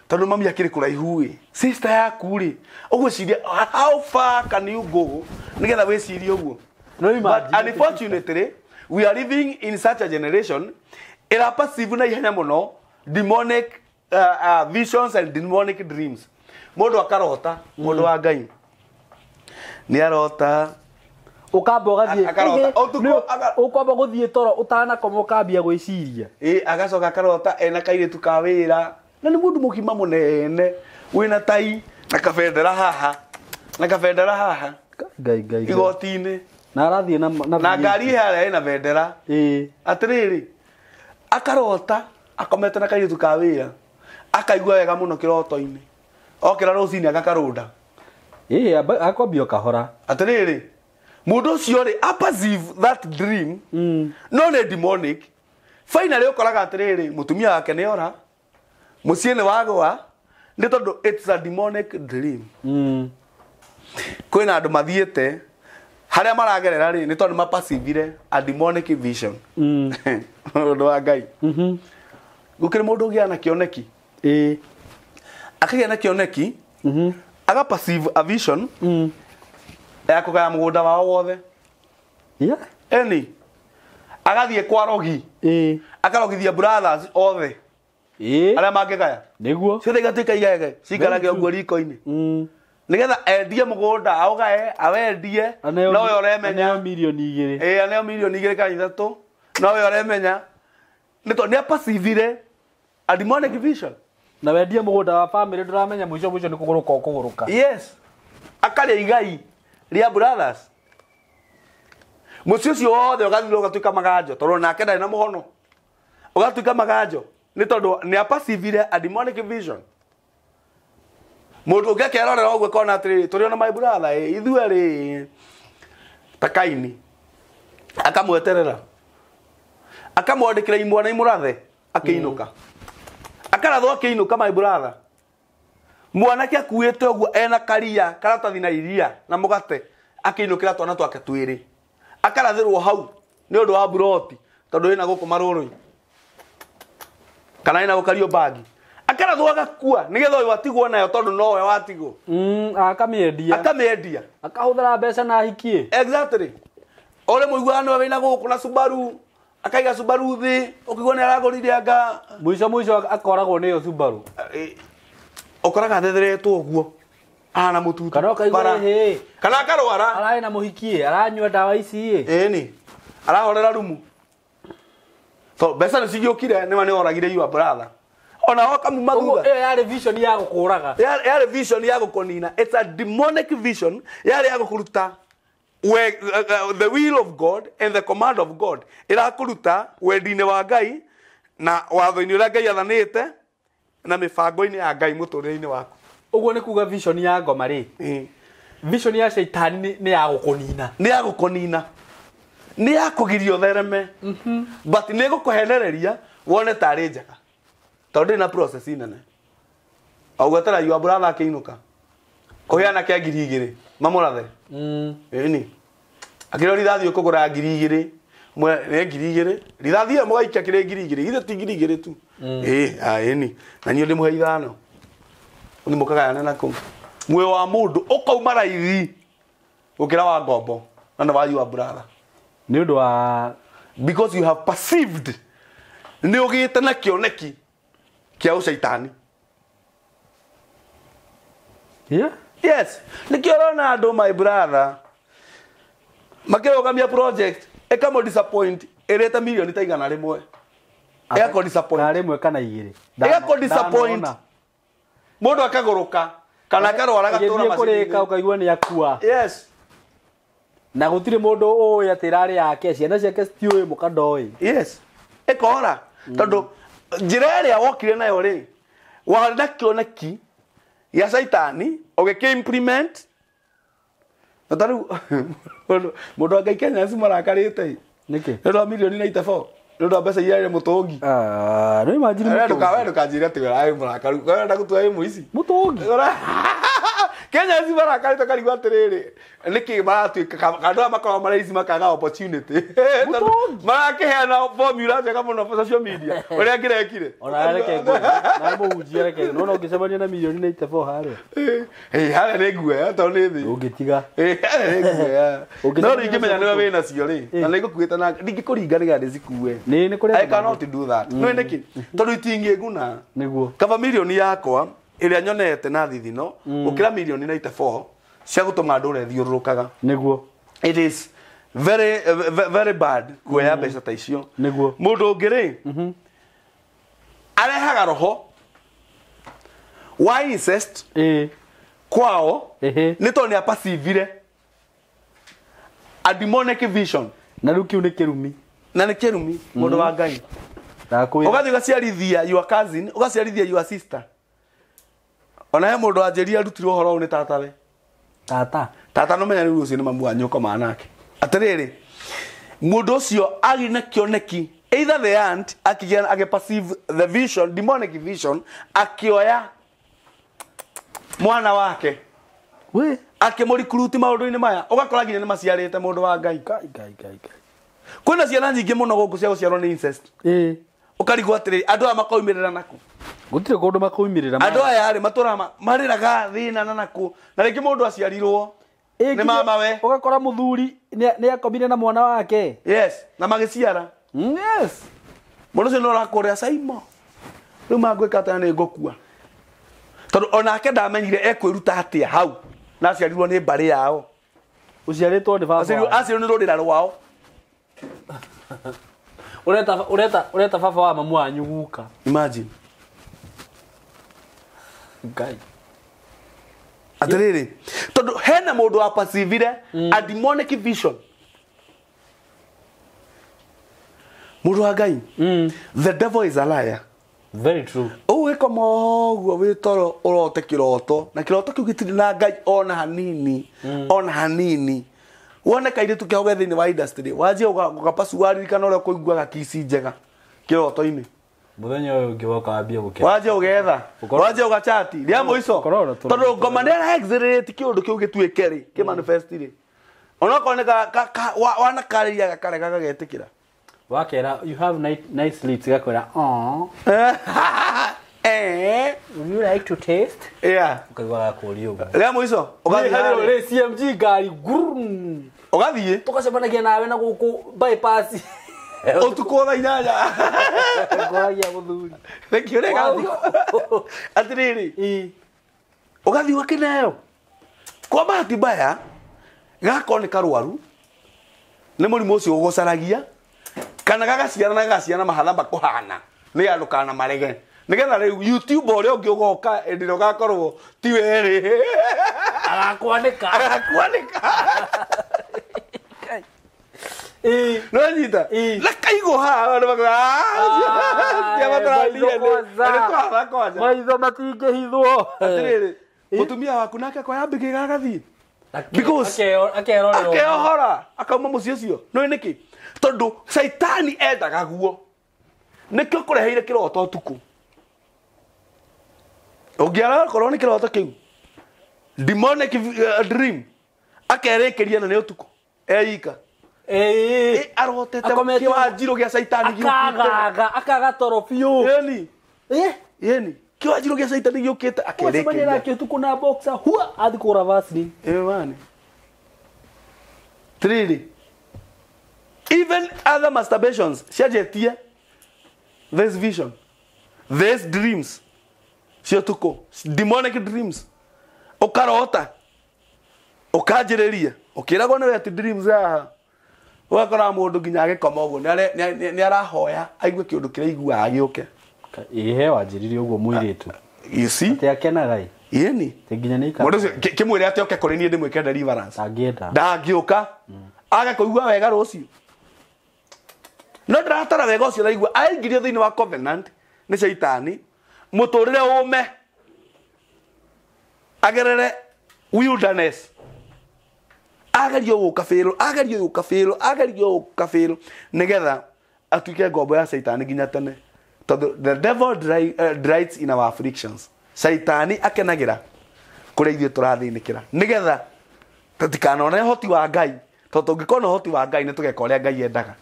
tondũ mami akĩrĩ kũraihu ĩ, sister yaku rĩ, ũgwĩciria how far can you go nĩgetha wĩcirie ũguo? No But imagine. unfortunately We are living in such a generation ĩra perceive na ihenya mũno demonic visions and demonic dreams. Mũndũ akarota, mũndũ wa Ngai nĩ arota. Ukamba ũgathiĩ Akarota. Ũtukũ ũkwamba gũthiĩ toro ũtanakoma ũkambia gwĩciria. Ĩ, agacoka akarota ena kairĩtu ka wĩra na nĩ mũndũ mũgima mũnene wĩna tai na kabendera haha na kabendera haha Ngai Ngai Ngai. igoti-inĩ Na arathiĩ na na ngari harĩa ĩna bendera. Ĩĩ. Atĩrĩrĩ, akarota akomete na kairĩtu ka wĩra, akaigua wega mũno kĩroto-inĩ, okĩra rũcinĩ agakarũnda. Ĩĩ, akwambia o kahora. Atĩrĩrĩ, mũndũ ũcio rĩ a perceive that dream no nĩ demonic. Finally ũkoraga atĩrĩrĩ, mũtumia wake nĩ ora, mũciĩ nĩ wagũa, nĩ tondũ it's a demonic dream. Kwĩna andũ mathiĩte harĩa maragerera rĩ, nĩ tondũ nĩ mapacivire a demonic vision. Ũndũ wa Ngai, gũkĩrĩ mũndũ ũgĩa na kĩoneki, Ĩĩ. akagĩa na kĩoneki, aga perceive a vision ya kũgaya mũgũnda wao wothe. Yeah. Eni agathiĩ kwa rogi, Ĩĩ. akarogithia brothers othe Ĩĩ. arĩa mangĩgaya, Nĩguo. ciothe igatuĩka igege ciikarage ũguo riko-inĩ, nĩgetha endie mũgũnda, aũgae, awendie, Aneo nowe ũremenya. Aneo 2 mirioni. Ĩĩ, aneo 2 mirioni 3 kana 3, nowe ũremenya nĩ tondũ nĩ apacivire a demonic vision. Na wendie mũgũnda wa family ndũramenya mũico mũico nĩ kũgũrũka ũkũgũrũka. Yes, akarĩa igai rĩa brothers, mũciĩ ũcio wothe ũgathira ũgatuĩka maganjo, tondũ nake ndarĩ na mũhono, ũgatuĩka maganjo nĩ tondũ nĩ apacivire a demonic vision. Mũndũ ũngĩ akerorera ũguo akona atĩrĩrĩ, tũrĩ ona my brother ĩ, ithuĩ rĩ ta Kaini, akamweterera, akamwandĩkĩra imwana imũrathe akĩinũka, akarathwo akĩinũka. My brother, mwanake akuĩte ũguo ena karia karatathi na iria na mũgate, akĩinũkĩra twana twake twĩrĩ, akarathĩrwo hau nĩ ũndũ wa buroti, tondũ ĩna gũkũ marũrũ kana ĩna gũkario bagi, akarathwo agakua nĩgetha ũyũ atigwo nayo, tondũ nowe watigwo. Akamĩendia. Akamĩendia. Akahũthĩra mbeca na ahikie. Exactly, ũrĩ mũiguaga nĩwe wĩna gũkũ na Subaru, akaiga Subaru thĩ, ũkĩigua nĩ aragũrire anga. Mũico mũico akoragwo nĩyo Subaru. Ũkoraga athetheretwo ũguo ahana mũtutu. Kana ũkaigua Bara. ĩhĩ. Kana akarwara. Ararĩ na mũhikie, aranyua ndawa ici ĩ. Ĩni arahorera rumu, so mbeca nĩ cigĩũkire, nĩma nĩ oragire your brother ona okamuma Ũguo thutha. ĩyo yarĩ vision ya gũkũraga. Yarĩ vision ya gũkũnina. It's a demonic vision, yarĩ ya gũkũruta the will of God and the command of God, ĩrakũruta wendi-inĩ wa Ngai na watho-inĩ ũrĩa Ngai athanĩte na mĩbango-inĩ ya Ngai mũtũrĩre-inĩ waku. Ũguo nĩ kuga vision ya ngoma rĩ, vision ya caitani nĩ ya gũkũnina. Nĩ ya gũkũnina, nĩ ya kũgiria ũthereme, but nĩ gũkũhenereria wone tarĩ njega, tondũ ndĩrĩ na process nene. Ũgwetera your brother akĩinũka kũheana kĩa 2,000 mamũrathe. Ĩni akĩrwo rithathi ũkũgũra 2,000 mwe nĩ 2,000, rithathi ĩyo mũgaikia kĩrĩ 2,000, githĩ ti 2,000 tu? Ĩ, ĩni na niĩ ndĩmũhe 5, nĩ mũkagayana na kũu. Muoyo wa mũndũ ũkauma raithi gũkĩra wa ngombo na nĩ wa your brother. Nĩ ũndũ wa Because you have perceived, nĩ ũgĩte na kĩoneki kĩa ũcaitani. Yeah. Yes, nĩkĩo ũrona andũ, my brother, makĩrũgamia project ĩkamũ disappoint, ĩrĩte mirioni ta 100, ĩgakũ disappoint. Kana rĩmwe kana igĩrĩ. Ĩgakũ disappoint. Ndanona. Mũndũ akagũrũka kana akarwara agatũra Ĩgĩthiĩ kũrĩka macini-inĩ. ũkaigua nĩ akua. Yes. Na gũtirĩ mũndũ ũĩ atĩ ĩrarĩ yake, ciana ciake citiũĩ, mũka ndoĩ. Yes, ĩkora tondũ njĩra ĩrĩa wokire nayo rĩ, warĩ na kĩoneki gĩa caitani ũgĩkĩ implement. Na ta rĩu mũndũ wa Ngai, Kenya acio marakarĩte Nĩkĩ? nĩ ũndũ wa mirioni 94, nĩ ũndũ wa mbeca iria irĩ mũtũngi. Ah, no imagine We mũtũngi. ndũkanjĩre atĩ we ũrarĩ mũrakaru, we ũrenda gũtua wĩ mũici. Mũtũngi. Kenya ci marakarĩte karigwo atĩrĩrĩ nĩkĩ maratuĩka andũ aya makoragwo maraici makaga opportunity marakĩheana formula njega mũno social media ũrĩa ngĩrekire Ona reke ngwe. Na mũhunjia reke. Nona ũngĩcemania na milioni 94 harĩa. Ĩ harĩa nĩ nguoya tondũ nĩ thĩ. Ũngĩtiga. Ĩ harĩa nĩ nguoya. Ũngĩcemania No ndingĩmenya na nĩwe wĩna cio rĩ na nĩngũkuĩte na ndingĩkũringa nĩgetha ndĩcikue. Nĩ kũrĩa. I cannot do that. No nĩkĩ? Tondũ itingĩnguna. Nĩguo. Kaba milioni yakwa ĩrĩa nyonete na thithino gũkĩra milioni 94 cia gũtũma ndũre thiũrũrũkaga. Nĩguo. It is very very bad kuoya mbeca ta icio. Nĩguo. Mũndũ ũngĩ rĩ arehaga roho wa incest Ĩ. kwao Ehe. nĩ tondũ nĩ apacivire a demonic vision Na rĩu kĩu nĩ kĩrumi. Na nĩ kĩrumi mũndũ wa Ngai. Ndakwĩra. Ũgathiĩ ũgaciarithia your cousin, ũgaciarithia your sister. Ona he mũndũ wanjĩrire arutirwo ũhoro ũyũ nĩ tatawe. Tata. Tata no menya rĩu ũcio nĩ mamu wanyu ũkomaga nake. Atĩrĩrĩ, mũndũ ũcio agĩ na kĩoneki either the aunt akĩgĩa agĩperceive the vision, demonic vision, akĩoya mwana wake We. akĩmũrikuruti maũndũ-inĩ maya ũgakora nginya nĩ maciarĩte mũndũ wa Ngai. Ngai ngai ngai ngai. Kwĩna ciana nyingĩ mũno gũkũ cia gũciarwo nĩ incest. Ĩ. Ũkarigwo atĩrĩrĩ andũ aya makoimĩrĩra nakũ. Gũtirĩ kũndũ makoimĩrĩra. Andũ aya rĩ matũraga marĩraga thĩna na nakũ na rĩngĩ mũndũ aciarirwo nĩ mama we. Ũgakora mũthuri nĩ akomire na mwana wake. Yes, na magĩciara. Yes. Mũndũ ũcio nĩ ũrakũrĩa Saimo. Rĩu mangwĩka atĩa nĩ ngũkua. Tondũ onake ndamenyire ekwĩruta atĩa hau na aciarirwo nĩ mbarĩ yao. Ũciarĩtwo nĩ baba. Aciarirwo nĩ rũrĩra rwao. Ũreta baba wa mamu wanyu guka. Imagine. Ngai. Atĩrĩrĩ tondũ hena mũndũ wapacivire a demonic vision. Mũndũ wa Ngai. The devil is a liar. Very true. Ũgĩkoma ũguo wĩ toro ũrote kĩroto na kĩroto kĩu gĩtirĩ na Ngai ona hanini ona hanini. Wone kairĩtu kĩhoge thĩinĩ wa industry wanjie ũgapacu waririkana ũrĩa ũkũiguaga kici njega kĩroto-inĩ. Mũthenya ũyũ ũngĩ woka wambie gũkena. Wanjie ũgetha wanjie ũgachati rĩa mũico tondũ ngoma nĩ ara exaggerate kĩũndũ kĩu gĩtuĩke rĩ kĩ manifest rĩ onokorwo nĩ wanakarĩria gakarega gagetĩkĩra. Wakera you have nice lips gakwĩra aw. Eh. Would you like to taste? Yeah. Ukaigua gakũria ũguo. Rĩa mũico ũgathiĩ harĩa rĩ CMG ngari gurr. Ũgathiĩ tũgacemanagia nawe na gũkũ bypass. Ũtukũ thaa 8. Ngoragia mũthuri. Nĩkĩo ũreka ũguo? Atĩrĩrĩ. Ũgathiĩ ũgakĩneo. Kwa bahati mbaya gakorwo nĩ karwaru nĩ mũrimũ ũcio ũgũcaragia kana gagaciara na gagaciara mahatha makũhana nĩ andũ kana marege nĩgetha rĩu YouTube ũrĩa ũngĩ ũgoka hĩndĩ ĩrĩa ũgakorwo ti werĩ agakwanĩka agakwanĩka. No nyita na kaigwo haha andũ makoiga maitho matingĩhithwo. Atĩrĩrĩ mũtumia waku nake akoya mbĩgĩga agathiĩ because akeohora akauma mũciĩ ũcio. Nĩ nĩkĩ? Tondũ Caitani endaga guo nĩkĩo kũreheire kĩroto ũtukũ. Ũngĩara korwo nĩ kĩroto kĩu demonic dream akerĩkĩria na nĩ ũtukũ eika. Arotete kĩwanjirũ gĩa Caitani gĩũkĩte akaga toro biũ. Yeni. Yeni. Kĩwanjirũ gĩa Caitani gĩũkĩte akerĩkĩria nake ũtukũ na boxer hua athi kũgũra Vaseline. Ĩĩ Three. Even other masturbations cianjĩtie this vision, these dreams cia ũtukũ, demonic dreams. Ũkarota ũkanjĩrĩria ũkĩragwo nĩ wet dreams haha. Ũgakora mũndũ nginya agĩkoma ũguo nĩ arahoya aigue kĩũndũ kĩrĩa aiguaga gĩũke. Ĩ he wanjĩrire ũguo mũirĩtu. You see? Atĩ akenaga ĩ. Ĩni. Atĩ nginya nĩ ikara. Mũndũ ũcio kĩmwĩre atĩ oke kũrĩ niĩ ndĩmwĩke deliverance. Ndangĩenda. Ndangĩũka. Age kũigua wega rũciũ. No ndĩratara wega ũcio araigua aingĩrio thĩinĩ wa covenant nĩ Caitani mũtũrĩre ũme agerere wilderness agerio gũka bĩrũ agerio gũka bĩrũ agerio gũka bĩrũ nĩgetha atuĩke ngombo ya Caitani nginya tene. Tondũ the devil delights in our afflictions. Caitani akenagĩra Kũrĩa ithuĩ tũrathĩnĩkĩra nĩgetha tũtikanone ũhoti wa Ngai, tondũ tũngĩkona ũhoti wa Ngai nĩ tũgeka ũrĩa Ngai endaga.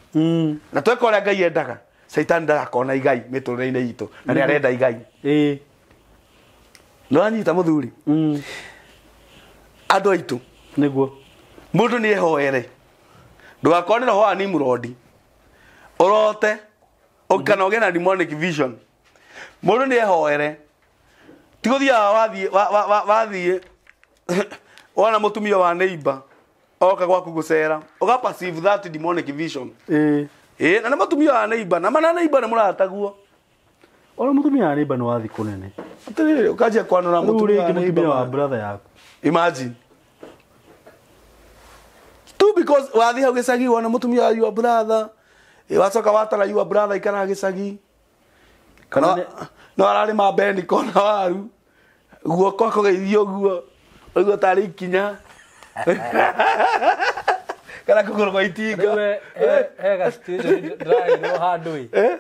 Na tweka ũrĩa Ngai endaga, Caitani ndagakona igai mĩtũrĩre-inĩ itũ, na nĩ arenda igai. Nĩ wanyita mũthuri? Andũ aitũ. Nĩguo. Mũndũ nĩ ehoere. Ndũgakorwo nĩ roho wa Nimrod. Ũrote kana ũgĩe na demonic vision. Mũndũ nĩ ehoere. Ti gũthiaga wathiĩ wathiĩ wona mũtumia wa neighbor oka gwaku gũcera, ũga perceive that demonic vision. Na nĩ mũtumia wa neighbor, na mana neighbor nĩ mũrataguo. Ona mũtumia wa neighbor nĩ wathi kũnene. Atĩrĩrĩ, ũkanjia kwanũra mũtumia wa neighbor wa brother yaku. Imagine. Tu because wathi hau gĩcagi wona mũtumia wa your brother, wacoka watara your brother ikara gĩcagi. Kana no ararĩma mbeni kona waru. Guoko akũgeithio ũguo, ũguo tarĩ ikinya. Kana kũgũrũ kwa itinga. Rĩu he ga situation ndĩragerirwo handũ ĩ.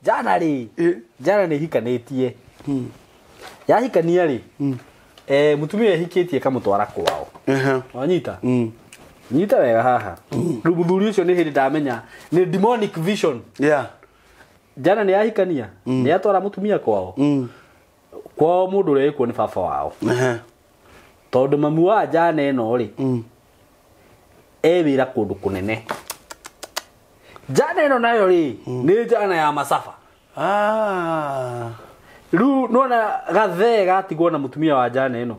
Jana rĩ, jana nĩ hikanĩtie. Yahikania rĩ, mũtumia ehikĩtie kamũtwara kwao. Wanyita? Nyita wega haha. Rĩu mũthuri ũcio nĩ hĩndĩ ndamenya nĩ demonic vision. Yeah. Jana nĩ yahikania, nĩ yatwara mũtumia kwao. Kwao mũndũ ũrĩa wĩkuo nĩ baba wao. Tondũ mamu wa jana ĩno rĩ, e wĩra kũndũ kũnene. Jana ĩno nayo rĩ, nĩ jana ya macaba. Rĩu nĩwona gathee gatigwo na mũtumia wa jana ĩno.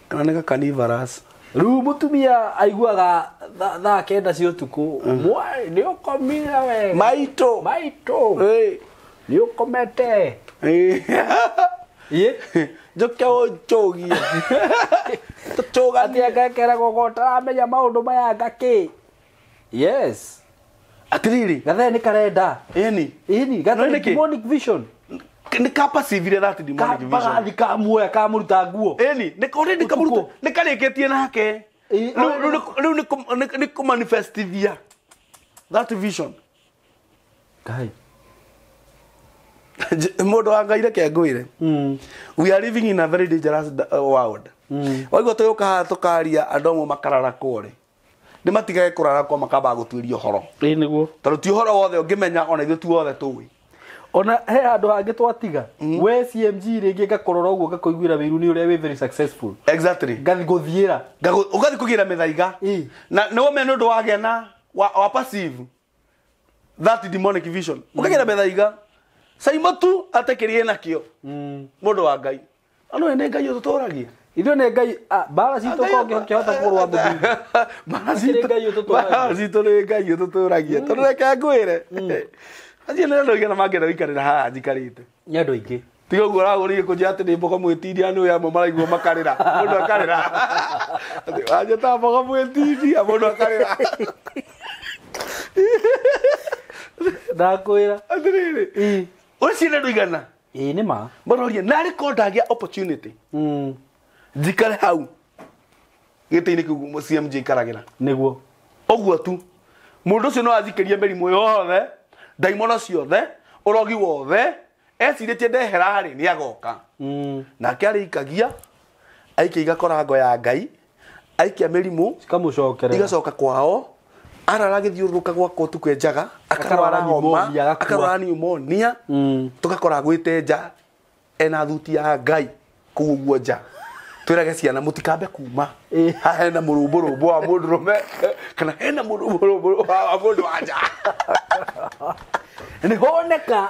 Kana nĩ gakanivarous. Rĩu mũtumia aiguaga thaa 9 cia ũtukũ, mwarĩ nĩ ũkomire wega. Maitũ. Maitũ. Nĩ ũkomete. Njoke ũnjũgie. Tũcũganie. Atĩ ngekeragwo go ũtaramenya maũndũ maya ngakĩ. Yes. Atĩrĩrĩ. Gathee nĩ karenda. Ĩni. Ĩni, gathee nĩ demonic vision. Nĩ ka perceive that demonic vision. Kagathi kamuoya kamũruta nguo. Ĩni, nĩ already kamũruta, nĩ karĩkĩtie nake. Rĩu nĩ kũmanifestithia that vision. Ngai. Mũndũ wa Ngai reke ngwĩre. We are living in a very dangerous world. Waigua tũgĩũka haha tũkaria andũ amwe makararakwo rĩ, nĩ matigage kũrarakwo makamba gũtuĩria ũhoro. Ĩĩ nĩguo. Tondũ ti ũhoro wothe ũngĩmenya ona ithuĩ tu othe tũĩ. Ona he handũ hangĩ twatiga. We CMG rĩngĩ ngakũrora ũguo ngakũiguĩra wĩiru nĩ ũrĩa wĩ very successful. Exactly. Ngathi gũthiĩra. Ũgathi kũgĩra mĩthaiga. Na nĩ wamenya nĩ ũndũ wagĩa na wa perceive that demonic vision. Ũkagĩra mĩthaiga. Caima tu atekĩrie nakĩo. Mũndũ wa Ngai. Ano nĩ Ngai ũtũtũragia. Ithuĩ nĩ Ngai, mbara citũ ko ngĩhota kũrũa mũthuri. Mbara citũ nĩ Ngai ũtũtũragia. Tondũ reke ngwĩre. Acio nĩ andũ aigana mangĩenda gũikarĩra haha njikarĩte. Nĩ andũ aingĩ. Tiga ũguo ũragũrire kũnjĩra atĩ nĩ mbogo mwĩtiria nĩ amwe maraigua makarĩra. Mũndũ akarĩra. Atĩ wanjĩta mbogo mwĩtiria mũndũ akarĩra. Ndakwĩra. Atĩrĩrĩ. Ũcio nĩ andũ aigana. Ĩĩ nĩ ma. Maroria narĩ korwo ndagĩa opportunity. Njikare hau gĩtĩ-inĩ kĩu CMG ikaragĩra. Nĩguo. Ũguo tu. Mũndũ ũcio no athikĩrie mĩrimũ yothe, ndaimono ciothe, ũrogi wothe, ecirĩtie ndehera rĩ nĩ agoka. Nake arĩikagia, aikia igakora ngo ya Ngai, aikia mĩrimũ, cikamũcokerera. Igacoka kwao, arara gĩthiũrũrũka gwakwa ũtukũ enjaga, akarwara homa, akarwara pneumonia, tũgakora gwĩte nja, ena thuti ya Ngai kũu ũguo nja. Twĩrage ciana mũtikambe kuma. Haha hena mũrũmbũrũmbũ wa mũndũrũme kana hena mũrũmbũrũmbũ wa mũndũ wa nja. Nĩ honeka.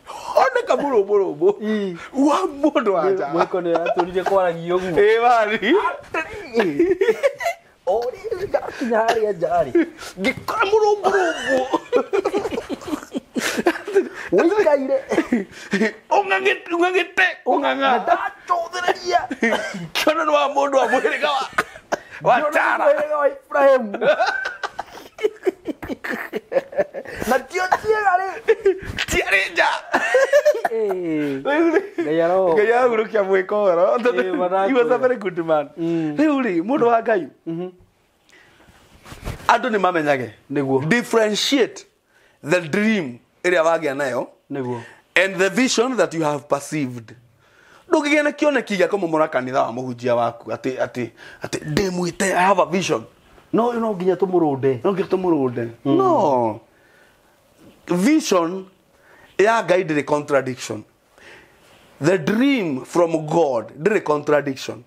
Honeka mũrũmbũrũmbũ wa mũndũ wa nja. Mwĩko nĩ atũrire kwaragia ũguo. Ĩĩ mani. O rĩrĩ ndakinya harĩa nja rĩ. Ngĩkora mũrũmbũrũmbũ. Ũikaire. Ũng'ang'ĩte ũng'ang'a. Ndacũthĩrĩria. Kĩona nĩ wa mũndũ wa mũhĩrĩga wa Tara. Mũhĩrĩga wa Ibrahimu. Na tio ciĩga rĩ. Ciarĩ nja. Ngai arahurũkia mwĩko ũhoro. He was a very good man. Rĩu rĩ, mũndũ wa Ngai. Andũ nĩ mamenyage. Nĩguo. Differentiate the dream ĩrĩa wagĩa nayo. Nĩguo. And the vision that you have perceived. Ndũngĩgĩa na kĩoneki gĩa kũmomora kanitha wa mũhunjia waku atĩ atĩ atĩ ndĩmwĩte, I have a vision. No no nginya tũmũrũnde. No nginya tũmũrũnde. No vision ya Ngai ndĩrĩ contradiction. The dream from God ndĩrĩ contradiction.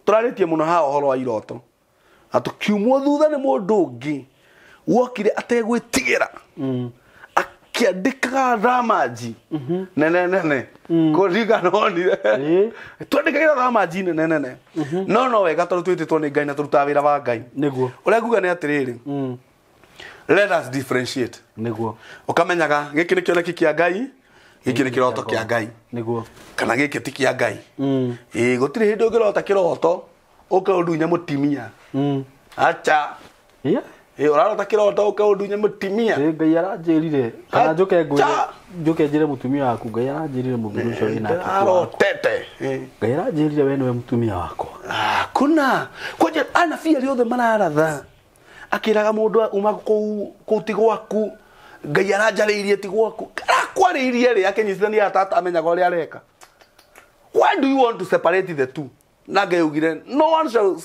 Tũrarĩtie mũno haha ũhoro wa iroto na tũkiumwo thutha nĩ mũndũ ũngĩ wokire ategwĩtigĩra, akĩandĩkaga thamaji nene nene kũringana wonire. Twandĩkagĩra thamaji nene nene, no no wega tondũ twĩtĩtwo nĩ Ngai na tũrutaga wĩra wa Ngai. Nĩguo. Ũrĩa nguga nĩ atĩrĩrĩ, let us differentiate. Nĩguo. Ũkamenyaga gĩkĩ nĩ kĩoneki kĩa Ngai, gĩkĩ nĩ kĩroto kĩa Ngai. Nĩguo. Kana gĩkĩ ti kĩa Ngai. Ĩĩ, gũtirĩ hĩndĩ ũngĩrota kĩroto ũke ũndunye mũtimia. Acha. Yeah. Ĩĩ, ũrarota kĩroto ũke ũndunye mũtimia. Ĩ, Ngai aranjĩrire kana njũke ngwĩre, Acha. njũke njĩre mũtumia waku Ngai aranjĩrire mũthuri ũcio wĩ nake ti wakwa. Arotete. Ĩĩ. Ngai aranjĩrire we nĩwe mũtumia wakwa. Hakuna kwanja anabii arĩa othe mararatha akĩraga mũndũ uma kũu kũu ti gwaku, Ngai aranjarĩirie ti gwaku, arakwarĩirie rĩ akĩnyitithania tata amenyaga ũrĩa areka. Why do you want to separate the two? Na Ngai augire no one shall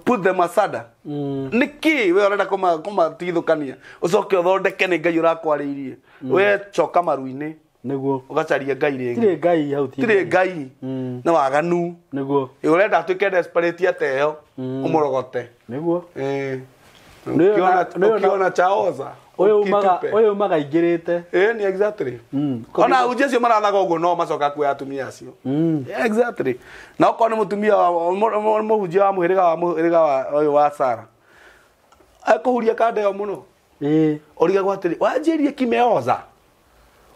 put them asunder. Nĩkĩ we ũrenda kũmatigithũkania ũcoke ũthondeke nĩ Ngai ũrakwarĩirie? We coka maru-inĩ. Nĩguo. Ũgacaria Ngai rĩngĩ. Tirĩ Ngai hau, ti tirĩ Ngai, nĩ waganu. Nĩguo. Ĩ, ũrenda atuĩke desperate ata ĩyo ũmũrogote. Nĩguo. Eh. Nĩyo Ukiona chaoza ũyũ umaga ukitupe. Ũyũ umaga aingĩrĩte. Ĩ, ni exactly. Ona ahunjia acio marathaga ũguo no macoka kuoya atumia acio. Yeah, exactly. Na okorwo nĩ mũtumia wa mũhunjia wa mũhĩrĩga wa ũyũ wa Sara ekũhuria kanda ĩyo mũno. Ĩĩ. Ũrigagwo atĩrĩ, wanjĩrie kimeoza,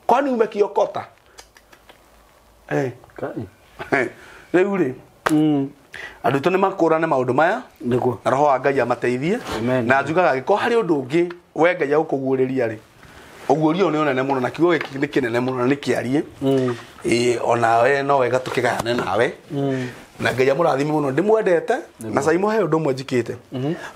kwani umekiokota? Eh. Kai. Rĩu rĩ, andũ aitũ nĩ makũrane maũndũ maya. Nĩguo. Na roho wa Ngai amateithie. Amen. Na njugaga angĩkorwo harĩ ũndũ ũngĩ we Ngai agũkũguũrĩria rĩ, ũguũrio ũyũ nĩ ũnene mũno na kiugo gĩkĩ nĩ kĩnene mũno na nĩ kĩarie. Ĩĩ, onawe no wega tũkĩgayane nawe. Na Ngai amũrathime mũno, ndĩmwendete. Na Saimo he ũndũ ũmwe njikĩte,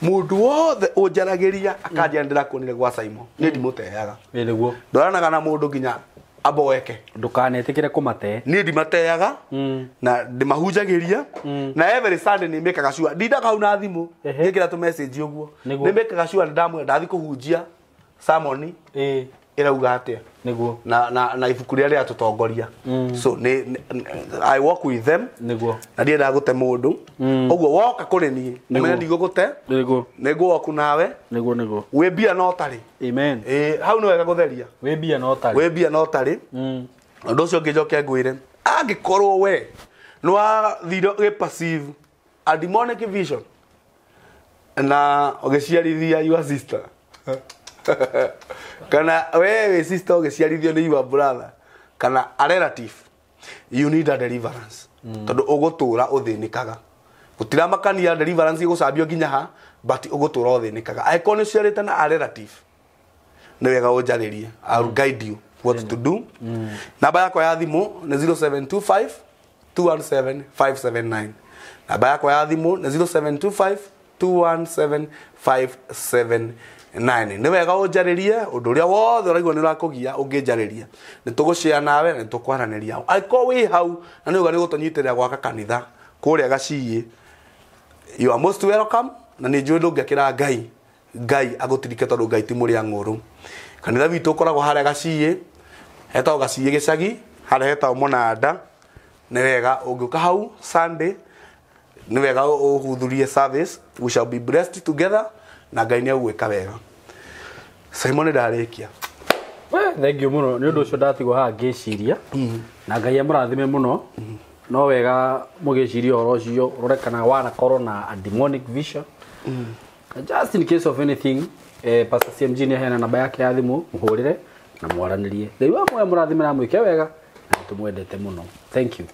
mũndũ wothe ũnjaragĩria akanjĩra ndĩrakuonire gwa Saimo, niĩ ndimũteaga. Ĩ, nĩguo. Ndwaranaga na mũndũ nginya amboeke. Ndũkanetĩkĩre kũmate. Niĩ ndimateaga na ndĩmahunjagĩria, na every Sunday nĩ mĩkaga sure ndindaga hau na thimũ ngĩkĩra tũ message ũguo. Nĩguo. Nĩ mĩkaga sure nĩ ndamwĩra ndathi kũhunjia sermon Ĩ. ĩrauga atĩa. Nĩguo. Na ibuku rĩrĩa rĩratũtongoria. So nĩ I walk with them. Nĩguo. Na ndiendaga gũte mũndũ ũguo woka kũrĩ niĩ, ũmenye ndigũgũte. Nĩguo. Nĩ ngũwoku nawe. Nĩguo, nĩguo. Wĩ mbia no tarĩ. Amen. Ĩ, hau nĩ wega gũtheria. Wĩ mbia no tarĩ. Wĩ mbia no tarĩ. Ũndũ ũcio ũngĩ njoke ngwĩre, angĩkorwo we nĩ wathire ũgĩ perceive a demonic vision na ũgĩciarithia your sister, kana we wĩ sister ũgĩciarithio nĩ your brother kana a relative, you need a deliverance, tondũ ũgũtũra ũthĩnĩkaga. Gũtiramakania deliverance ĩgũcambio nginya ha, but ũgũtũra ũthĩnĩkaga angĩkorwo nĩ ũciarĩte na a relative. Nĩ wega ũnjarĩrie, I will guide you what to do. Namba yakwa ya thimũ nĩ 0725 217 579. Namba yakwa ya thimũ nĩ 0725 217 579. Nĩ wega ũnjarĩrie ũndũ ũrĩa wothe ũraigua nĩ ũrakũgia. Ũngĩnjarĩria nĩ tũgũshare nawe na nĩ tũkwaranĩria. Angĩkorwo wĩ hau na nĩ uga nĩ gũtũnyitĩrĩra gwaka kanitha kũrĩa Gaciĩ, you are most welcome. Na nĩ njũĩ ndũngĩakĩra Ngai Ngai agũtirike, tondũ Ngai ti mũrĩa ng'ũrũ. Kanitha witũ ũkoragwo harĩa Gaciĩ, hetagwo Gaciĩ gĩcagi, harĩa hetagwo Mũnanda. Nĩ wega ũngĩũka hau Sunday, nĩ wega ũhudhurie service. We shall be blessed together na Ngai nĩ egwĩka wega. Simon, ndarĩkia. Thank you mũno nĩ ũndũ ũcio. Ndatigwo haha ngĩciria, na Ngai amũrathime mũno. No wega mũgĩciria ũhoro ũcio, ũrore kana wanakorwo na a demonic vision. Just in case of anything, Pastor CMG nĩ aheana namba yake ya thimũ, mũhũrĩre na mwaranĩrie. Ngai wa muoyo mũrathime na mwĩke wega, na nĩ tũmwendete mũno. Thank you.